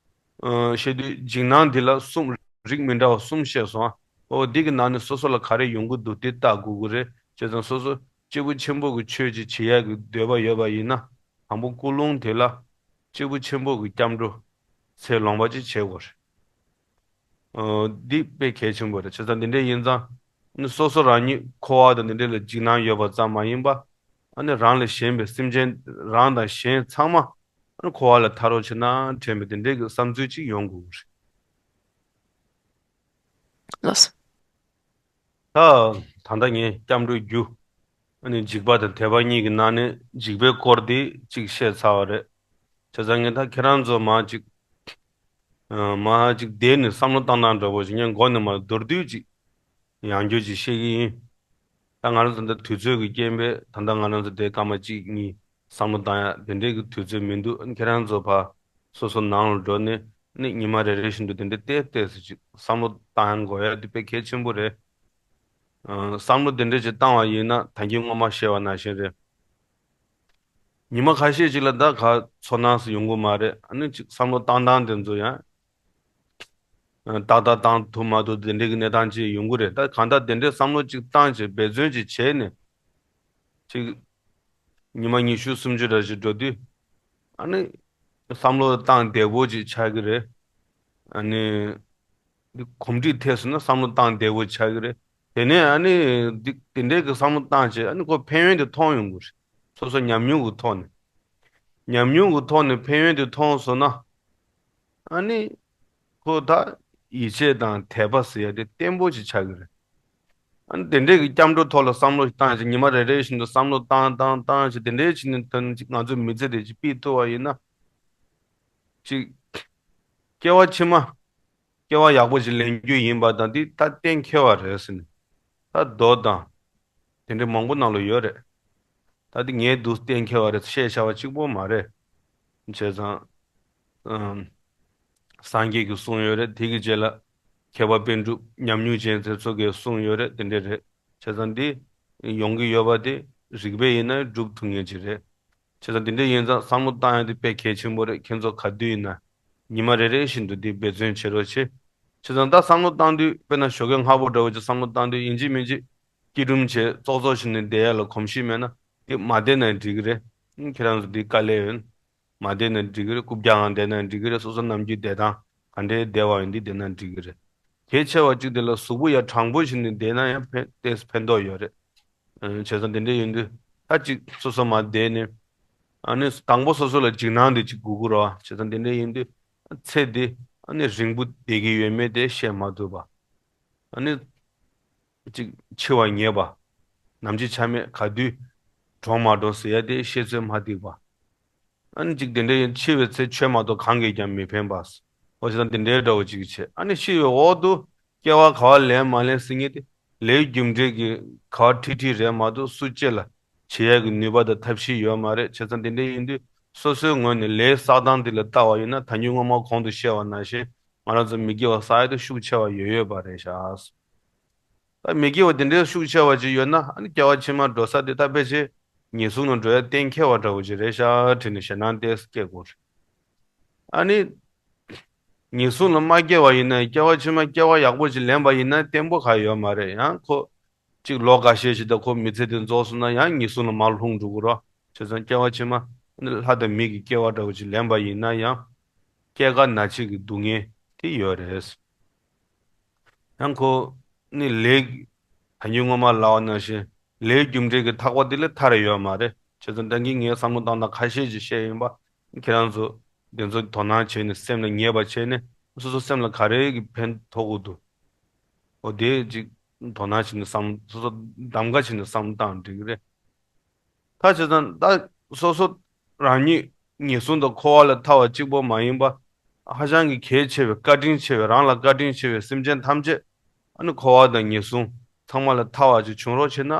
ཨ། བཤད་དུས་འཇིགས་སྣང་འདི་ལ་གསུམ། རིགས་མི་འདྲ་བ་གསུམ་བཤད་སོང་ཨ། འོ་འདི་གི་ནང་ནས་སོ་སོ་ལ་ག་རེ་ཡོང་གི་འདུག་དེ་བལྟ་དགོས་ཀྱི་རེད། བྱས་ཙང་སོ་སོ་སྐྱེས་བུ་ཆེན་པོ་གི་ཆོས་ཅིག་བྱེད་ཡ་གི་འདོད་པ་ཡོད་པ་ཡིན་ན། དང་པོ་ཀུན་སློང་དེ་ལ་སྐྱེས་བུ་ཆེན་པོ་གི་སྐྱབས་འགྲོ་ཚེ་ལོངས་པ་ཅིག་བྱེད་དགོས་རེད། ཨ། འདི་དཔེ་གལ་ཆེན་པོ་རེད། བྱས་ཙང་འདི་འདྲ་ཡིན་ཙང་། ཨ་ནི་སོ་སོ་རང་ཉིད་འཁོར་བ་དང་འདི་འདྲ་ལ་འཇིགས་སྣང་ཡོད་པ་ཙམ་མ་ཡིན་པ། ཨ་ནི་རང་ལས་གཞན་པའི་སེམས་ཅན་རང་དང་གཞན་ཚང་མ། ཨ་ནི་འཁོར་བ་ལས་ཐར་རོགས་བྱེད་ན་དྲན་པའི་དེ་འདྲའི་གི་བསམ་ཚུལ་ཅིག་ཡོང་དགོས་རེད། ལགས་སོ། ད་ད་ལྟ་ངས་སྐྱབས་འགྲོའི་རྒྱུ། ཨ་ནི་འཇིགས་པ་དང་དད་པ་གཉིས་ཀྱི་ནང་ནས་འཇིགས་པའི་སྐོར་དེ་གཅིག་བཤད་ཚར་བ་རེད། བྱས་ཙང་ངས་ད་ཁྱེད་རང་ཚོ་མར་གཅིག་ཨ། མར་གཅིག་བསྡད་ནས་བསམ་བློ་བཏང་སྟངས་འདྲ་པོ་ཞིག་ངས་མགོ་ནས་མར་མདོར་བསྡུས་ཅིག་ཡང་བསྐྱར་ཅིག་བཤད་ཀྱི་ཡིན། ད་ང་རང་ཚོ་འདི་དུས་ཚོད་ཀྱི་རྐྱེན་པས་ད་ལྟ་ང་རང་ཚོ་དེ་སྐར་མ་གཅིག་གཉིས་བསམ་བློ་བཏང་ཡ་དེ་འདྲའི་གི་དུས་ཚོད་མི་འདུག་ཁྱེད་རང་ཚོ་ཕར་སོ་སོ་ནང་ལ་འགྲོ་ནས་ནི་ཉི་མ་རེ་རེ་བཞིན་དུ་དེ་འདྲ་ཏོག་ཙམ་ཅིག་བསམ་བློ་བཏང་དགོས་ཡ་དེ་དཔེ་གལ་ཆེན་པོ་རེད། ཨ། བསམ་བློ་དེ་འདྲ་ཅིག་བཏང་བ་ཡིན་ན་ད་གིན་སྔོན་མ་བཤད་པ་ནང་བཞིན་རེད། ཉི་མ་ཁ་ཤས་ཅིག་ལ་ད་ག་ཚོར་སྣང་ཟེར་ཡོང་གི་མ་རེད། ཨ་ནི་ཅིག་བསམ་བློ་བཏང་སྟངས་དེ་ཚོ་ཡང་། ཨ། ཏག་ཏག་བཏང་ཐུབ་མ་ཐུབ་དེ་འདྲའི་གི་གནས་སྟངས་ཅིག་ཡོང་གི་རེད། ད་གང་ལྟར་དེ་འདྲའི་བསམ་བློ་ཅིག་བཏང་བྱས་འབད་བརྩོན་ཅིག་བྱས་ནས། ཅིག་ཉི་མ་ཉི་ཤུ་སུམ་ཅུ་འདྲ་ཞིག་འགྲོ་དུས། ཨ་ནི་བསམ་བློ་བཏང་བདེ་པོ་ཅིག་ཆགས་ཀྱི་རེད། ཨ་ནི་འདི་གོམས་འདྲིས་ཐེབས་སོང་ན་བསམ་བློ་བཏང་བདེ་པོ་ཆགས་ཀྱི་རེད། དེ་ནས་ཨ་ནི་འདི་དེ་འདྲའི་གི་བསམ་བློ་བཏང་བྱས་ཨ་ནི་ཁོ་ཕན་ཡོན་དེ་མཐོང་ཡོང་གི་རེད། སོ་སོ་ཉམས་མྱོང་གི་ཐོག་ནས། ཉམས་མྱོང་གི་ཐོག་ནས་ཕན་ཡོན་དེ་མཐོང་སོང་ན། ཨ་ནི་ཁོ་ད་ཡིད་ཆེས་དང་དད་པ་ཟེར་ཡ་དེ་བརྟན་པོ་ཞིག་ཆགས་ཀྱི་རེད། ཨ་ནི་དེ་འདྲའི་གི་སྐྱབས་འགྲོ་ཐོག་ལ་བསམ་བློ་ཞིག་བཏང་བྱས་ཉི་མ་རེ་རེ་བཞིན་དུ་བསམ་བློ་བཏང་བཏང་བཏང་བྱས་དེ་འདྲའི་བྱས་ནས་ད་ཅིག་ང་ཚོའི་མི་ཚེ་དེ་ཅིག་ཕུད་ཐུབ་པ་ཡིན་ན། ཅིག་སྐྱེ་བ་ཕྱི་མ་སྐྱེ་བ་ཡག་པོ་ཞིག་ལེན་རྒྱུ་ཡིན་པ་དང་འདི་ད་གཏན་འཁེལ་བ་རེད་ཟེར་ནས། ད་མདོ་དང་དེ་འདྲའི་མང་པོ་ནང་ལ་ཡོད་རེད། ད་འདི་ངས་འདུག་གཏན་འཁེལ་བ་རེད་བཤད་བྱ་བ་གཅིག་པོ་མ་རེད། བྱས་ཙང་། ཨམ། སངས་རྒྱས་ཀྱིས་གསུངས་ཡོད་རེད། དེ་གི་རྗེས་ལ་མཁས་པ་པཎ་གྲུབ་ཉམས་མྱོང་ཅན་དེ་ཚོ་གིས་གསུངས་ཡོད་རེད། དེ་འདྲ་རེད། བྱས་ཙང་འདི་ཡོང་གི་ཡོད་པ་དེ་རིགས་པས་ཡིན་ན་སྒྲུབ་ཐུབ་ངེས་ཅིག་རེད། བྱས་ཙང་དེ་འདྲ་ཡིན་ཙང་བསམ་བློ་བཏང་ཡ་དེ་དཔེ་གལ་ཆེན་པོ་རེད། ཁྱེད་ཚོ་ག་དུས་ཡིན་ན་ཉི་མ་རེ་རེ་བཞིན་དུ་འདི་འབད་བརྩོན་བྱེད་རོགས་བྱེད། བྱས་ཙང་ད་བསམ་བློ་བཏང་དུས་དཔེར་ན་ཞོགས་ཀས་སྔ་པོ་འདྲ་བོ་ཅིག་བསམ་བློ་བཏང་དུས་ཡིན་གཅིག་མིན་གཅིག་སྐྱིད་སྒྲོམ་བྱས་ཙོག་ཙོག་བྱས་ནས་བསྡད་ཡ་ལ་གོམས་གཤིས་མེད་ན་འདི་མ་བསྡད་ན་འགྲིག་གི་རེད། ཁྱེད་རང་ཚོ་འདི་དཀའ་ལས་ཡོད། མ་བསྡད་ན་འགྲིག་གི་རེད། རྐུབ་བཀྱག་ངང་བསྡད་ན་འགྲིག་གི་རེད། སོ་སོ་ནམ་རྒྱུན་བསྡད་སྟངས་ག་འདྲའི་བསྡད་པ་ཡིན་འདི་བསྡད་ན་འགྲིག་གི་རེད། གལ་ཆེ་བ་གཅིག་དེ་ལ་གཟུགས་པོ་ཡ་དྲང་པོ་བྱས་ནས་བསྡད་ན་ཡང་ཕན་ཏོག་ཙམ་ཕན་ཐོགས་ཡོད་རེད། ཨ། བྱས་ཙང་དེ་འདྲ་ཡིན་དུས་ད་ཅིག་སོ་སོ་མར་བསྡད་ནས། ཨ་ནི་དང་པོ་སོ་སོ་ལ་འཇིགས་སྣང་དེ་ཅིག་དགོས་ཀྱི་རེད་བ། བྱས་ཙང་དེ་འདྲ་ཡིན་དུས་ཚེ་འདི་ཨ་ནི་རིང་པོ་བསྡད་ཀྱི་ཡོད་མེད་དེ་བཤད་མ་ཐུབ་པ། ཨ་ནི་ཅིག་འཆི་བ་ངེས་པ། ནམ་འཆི་ཆ་མེད། ག་དུས་གྲོངས་མ་གྲོངས་ཟེར་ཡ་དེ་ཤེས་ཚོད་མ་ཐིག་པ། ཨ་ནི་ཅིག་དེ་འདྲ་ཡིན་འཆི་བའི་ཚེ་ཆོས་མ་གཏོགས་གང་གིས་ཀྱང་མི་ཕན་པ། འོ་བྱས་ཙང་དེ་འདྲའི་འདྲ་བོ་ཅིག་བྱས། ཨ་ནི་ཤི་བའི་འོག་ཏུ་སྐྱེ་བ་ག་བ་ལེན་མ་ལེན་ཟེར་མཁན་དེ་ལས་རྒྱུ་འབྲས་ཀྱི་ག་བ་ཁྲིག་ཁྲིག་རེད་མ་གཏོགས་སུ་གཅིག་ལ་བྱེད་ཡ་གི་ནུས་པ་དང་ཐབས་ཤེས་ཡོད་མ་རེད། བྱས་ཙང་དེ་འདྲ་ཡིན་དུས་སོ་སོའི་ངོས་ནས་ལས་བསགས་སྟངས་འདི་ལ་ལྟ་བ་ཡིན་ན་ད་གིན་སྔོན་མ་གོང་དུ་བཤད་པ་ནང་བཞིན་ང་རང་ཚོ་མི་དགེ་བ་བསགས་ཡ་དེ་ཤུགས་ཆེ་བ་ཡོད་ཡོད་པ་རེད་ཤག་ད་མི་དགེ་བ་དེ་འདྲའི་ཤུགས་ཆེ་བ་ཅིག་ཡོད་ན་ཨ་ནི་སྐྱེ་བ་ཕྱི་མ་འགྲོ་ས་དེ་ད་ཕལ་ཆེར་ངན་སོང་ལ་འགྲོ་ཡ་གཏན་འཁེལ་བ་འདྲ་བོ་ཅིག་རེད་ཤག་དྲན་ནས་ཞེད་སྣང་ཏོག་ཙམ་སྐྱེ་དགོས་རེད། ཨ་ནི་ངན་སོང་ལ་མ་སྐྱེ་བ་ཡིན་ན་སྐྱེ་བ་ཕྱི་མ་སྐྱེ་བ་ཡག་པོ་ཅིག་ལེན་པ་ཡིན་ན་བརྟན་པོ་གང་ཡོད་མ་རེད། ཡང་ཁོ་གཅིག་ལོ་འགའ་ཤས་ཤིག་ད་ཁོ་མི་ཚེ་དེ་རྫོགས་སོང་ན་ཡང་ངན་སོང་ལ་མར་ལྷུང་འགྲོ་གི་རེད། བྱས་ཙང་སྐྱེ་བ་ཕྱི་མ་ཨ་ནི་ལྷ་དང་མི་གི་སྐྱེ་བ་འདྲ་བོ་ཅིག་ལེན་པ་ཡིན་ན་ཡང་སྐྱེ་རྒ་ན་འཆི་གི་སྡུག་བསྔལ་དེ་ཡོད་རེད། ཡང་ཁོ་ནི་ལས་ད་གིན་སྔོན་མ་ལབ་པ་ནང་བཞིན་ལས་རྒྱུ་འབྲས་ཀྱི་ཐག་པ་དེ་ལས་ཐར་ཡོད་མ་རེད། བྱས་ཙང་ད་གིན་ངས་བསམ་བློ་བཏང་སྟངས་ཁ་ཤས་ཅིག་བཤད་ཡིན་པ། ཁྱེད་རང་ཚོ་དེ་ཚོ་དོ་སྣང་བྱས་ནས་སེམས་ལ་ངེས་པ་བྱས་ནས་སོ་སོ་སེམས་ལ་ག་རེ་གི་ཕན་ཐོགས་ཀྱི་འདུག་འོ་དེ་ཅིག་དོ་སྣང་བྱས་ནས་བསམ་སོ་སོ་གདམ་ག་བྱས་ནས་བསམ་བློ་བཏང་འགྲིག་གི་རེད། ད་བྱས་ཙང་ད་སོ་སོ་རང་ཉིད་ངན་སོང་དང་འཁོར་བ་ལས་ཐར་བ་གཅིག་པོ་མ་ཡིན་པ། ཧ་ཅང་གི་གལ་ཆེ་བའི་བཀའ་དྲིན་ཆེ་བའི་རང་ལ་བཀའ་དྲིན་ཆེ་བའི་སེམས་ཅན་ཐམས་ཅད་ཨ་ནི་འཁོར་བ་དང་ངན་སོང་ཚང་མ་ལས་ཐར་བ་ཅིག་བྱུང་རོགས་བྱེད་ན་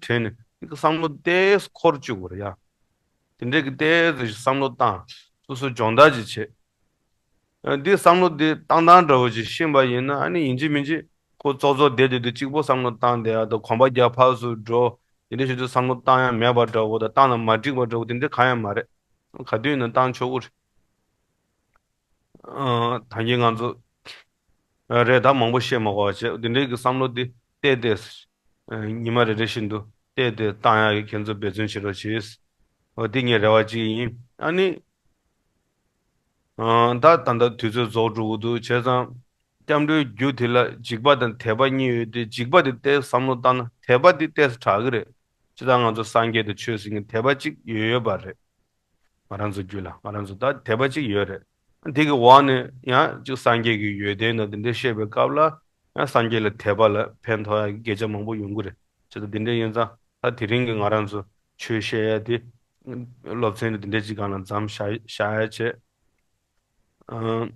དྲན་ནས་ནི་བསམ་བློ་ཏོག་ཙམ་འཁོར་བཅུག་དགོས་རེད་ཡ། དེ་འདྲའི་གི་ཏོག་ཙམ་ཞིག་བསམ་བློ་བཏང་། སོ་སོ་སྦྱོང་བརྡར་ཅིག་བྱེད། ཨ། འདི་བསམ་བློ་འདི་བཏང་སྟངས་འདྲ་བོ་ཅིག་ཤེས་པ་ཡིན་ན་ཨ་ནི་ཡིན་གཅིག་མིན་གཅིག་ ཁོ་ཙོག་ཙོག་བསྡད་དུས་དུས་གཅིག་པོ་བསམ་བློ་བཏང་བསྡད་ཡ་དང་གོམ་པ་རྒྱག་ཕར་ཚུར་འགྲོ། དེ་འདྲ་བྱེད་དུས་བསམ་བློ་བཏང་ཡ་མེད་པ་འདྲ་བོ་དང་བཏང་ན་མ་འགྲིག་པ་འདྲ་བོ་དེ་འདྲ་གང་ཡང་མ་རེད། ག་དུས་ཡིན་ན་བཏང་ཆོག་གི་རེད། ཨ། ད་གིན་ང་ཚོ་རེད་ད་མང་པོ་བཤད་མ་དགོས་པ་བྱས་འདི་འདྲའི་གི་བསམ་བློ་འདི་བལྟས་བལྟས། ཨ། ཉི་མ་རེ་རེ་བཞིན་དུ་བལྟས་བལྟས་བཏང་ཡག་གི་ཁྱེད་ཚོ་འབད་བརྩོན་བྱེད་རོགས་བྱེད། འོ་འདི་ངའི་རེ་བ་གཅིག་ཡིན། ཨ་ནི། ཨ། ད་ད་ལྟ་དུས་ཚོད་རྫོགས་འགྲོ་གི་འདུག་བྱས་ཙང་། སྐྱབས་འགྲོའི་རྒྱུ་དེ་ལ་འཇིགས་པ་དང་དད་པ་གཉིས་ཡོད་དེ་འཇིགས་པ་དེ་ཏོག་ཙམ་བསམ་བློ་བཏང་ན་དད་པ་དེ་ཏོག་ཙམ་དྲག་གི་རེད། སྤྱིར་བཏང་ང་ཚོ་སངས་རྒྱས་དང་ཆོས་ཟེར་མཁན་དད་པ་གཅིག་ཡོད་ཡོད་པ་རེད། ང་རང་ཚོ་རྒྱུད་ལ་ང་རང་ཚོ་ད་དད་པ་གཅིག་ཡོད་རེད། དེ་གི་འོག་ནས་ཡང་གཅིག་སངས་རྒྱས་ཀྱི་ཡོན་ཏན་དང་དེ་འདྲ་བཤད་པའི་སྐབས་ལ་ཡང་སངས་རྒྱས་ལ་དད་པ་ལ་ཕན་ཐོགས་ཡ་གི་སྐད་ཆ་མང་པོ་ཡོང་གི་རེད། བྱས་ཙང་དེ་འདྲ་ཡིན་ཙང་ད་དེ་རིང་གི་ང་རང་ཚོ་ཆོས་བཤད་ཡ་དེ་སློབ་ཚན་དེ་འདྲ་གཅིག་སྒང་ལ་མཚམས་བཞག་བཞག་ཡ་བྱས། ཨ།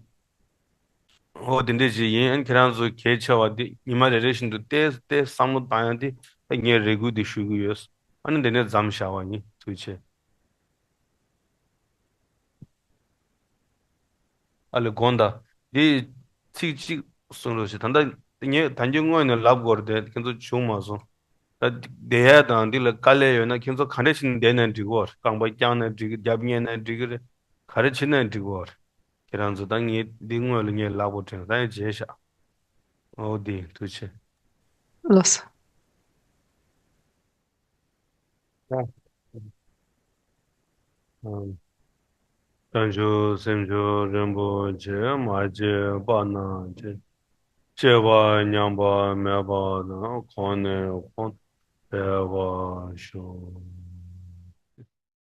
འོ་དེ་འདྲ་ཞིག་ཡིན། ཁྱེད་རང་ཚོ་གལ་ཆེ་བ་དེ་ཉི་མ་རེ་རེ་བཞིན་དུ་ཏོག་ཙམ་ཏོག་ཙམ་བསམ་བློ་བཏང་ཡ་དེ་ད་ངས་རེ་སྐུལ་དེ་ཞུ་གི་ཡོད། ཨ་ནི་འདི་ནས་མཚམས་བཞག་པ་ཡིན། ཐུགས་རྗེ་ཆེ། ཨ་ལེ་དགོངས་དག་འདི་ཚིག་གཅིག་གསུང་རོགས་ཞེས། ད་ལྟ་ངས་ད་གིན་སྔོན་ནས་ལབ་དགོས་རེད་དེ་ཁྱེད་ཚོ་བྱུང་མ་སོང་། ད་བསྡད་ཡ་དང་འདི་ལ་དཀའ་ལས་ཡོད་ན་ཁྱེད་ཚོ་ག་འདྲ་བྱས་ནས་བསྡད་ན་འགྲིག་གི་རེད། རྐང་པ་བརྐྱངས་ན་འགྲིག་གི། རྒྱབ་བསྙེས་ན་འགྲིག་གི་རེད། ག་རེ་བྱས་ན་འགྲིག་གི་རེད། ཁྱེད་རང་ཚོ་ད་ངས་འདི་སྔོན་ལ་ངས་ལབ་དགོས་དྲན་ད་ཡང་བརྗེད་བཞག་འོ་འདི་ཐུགས་རྗེ་ཆེ། ལགས་སོ། བྱང་ཆུབ་སེམས་མཆོག་རིན་པོ་ཆེ། མ་སྐྱེས་པ་རྣམས་སྐྱེ། སྐྱེས་པ་ཉམས་པ་མེད་པ་དང་། གོང་ནས་གོང་དུ་འཕེལ་བར་ཤོག།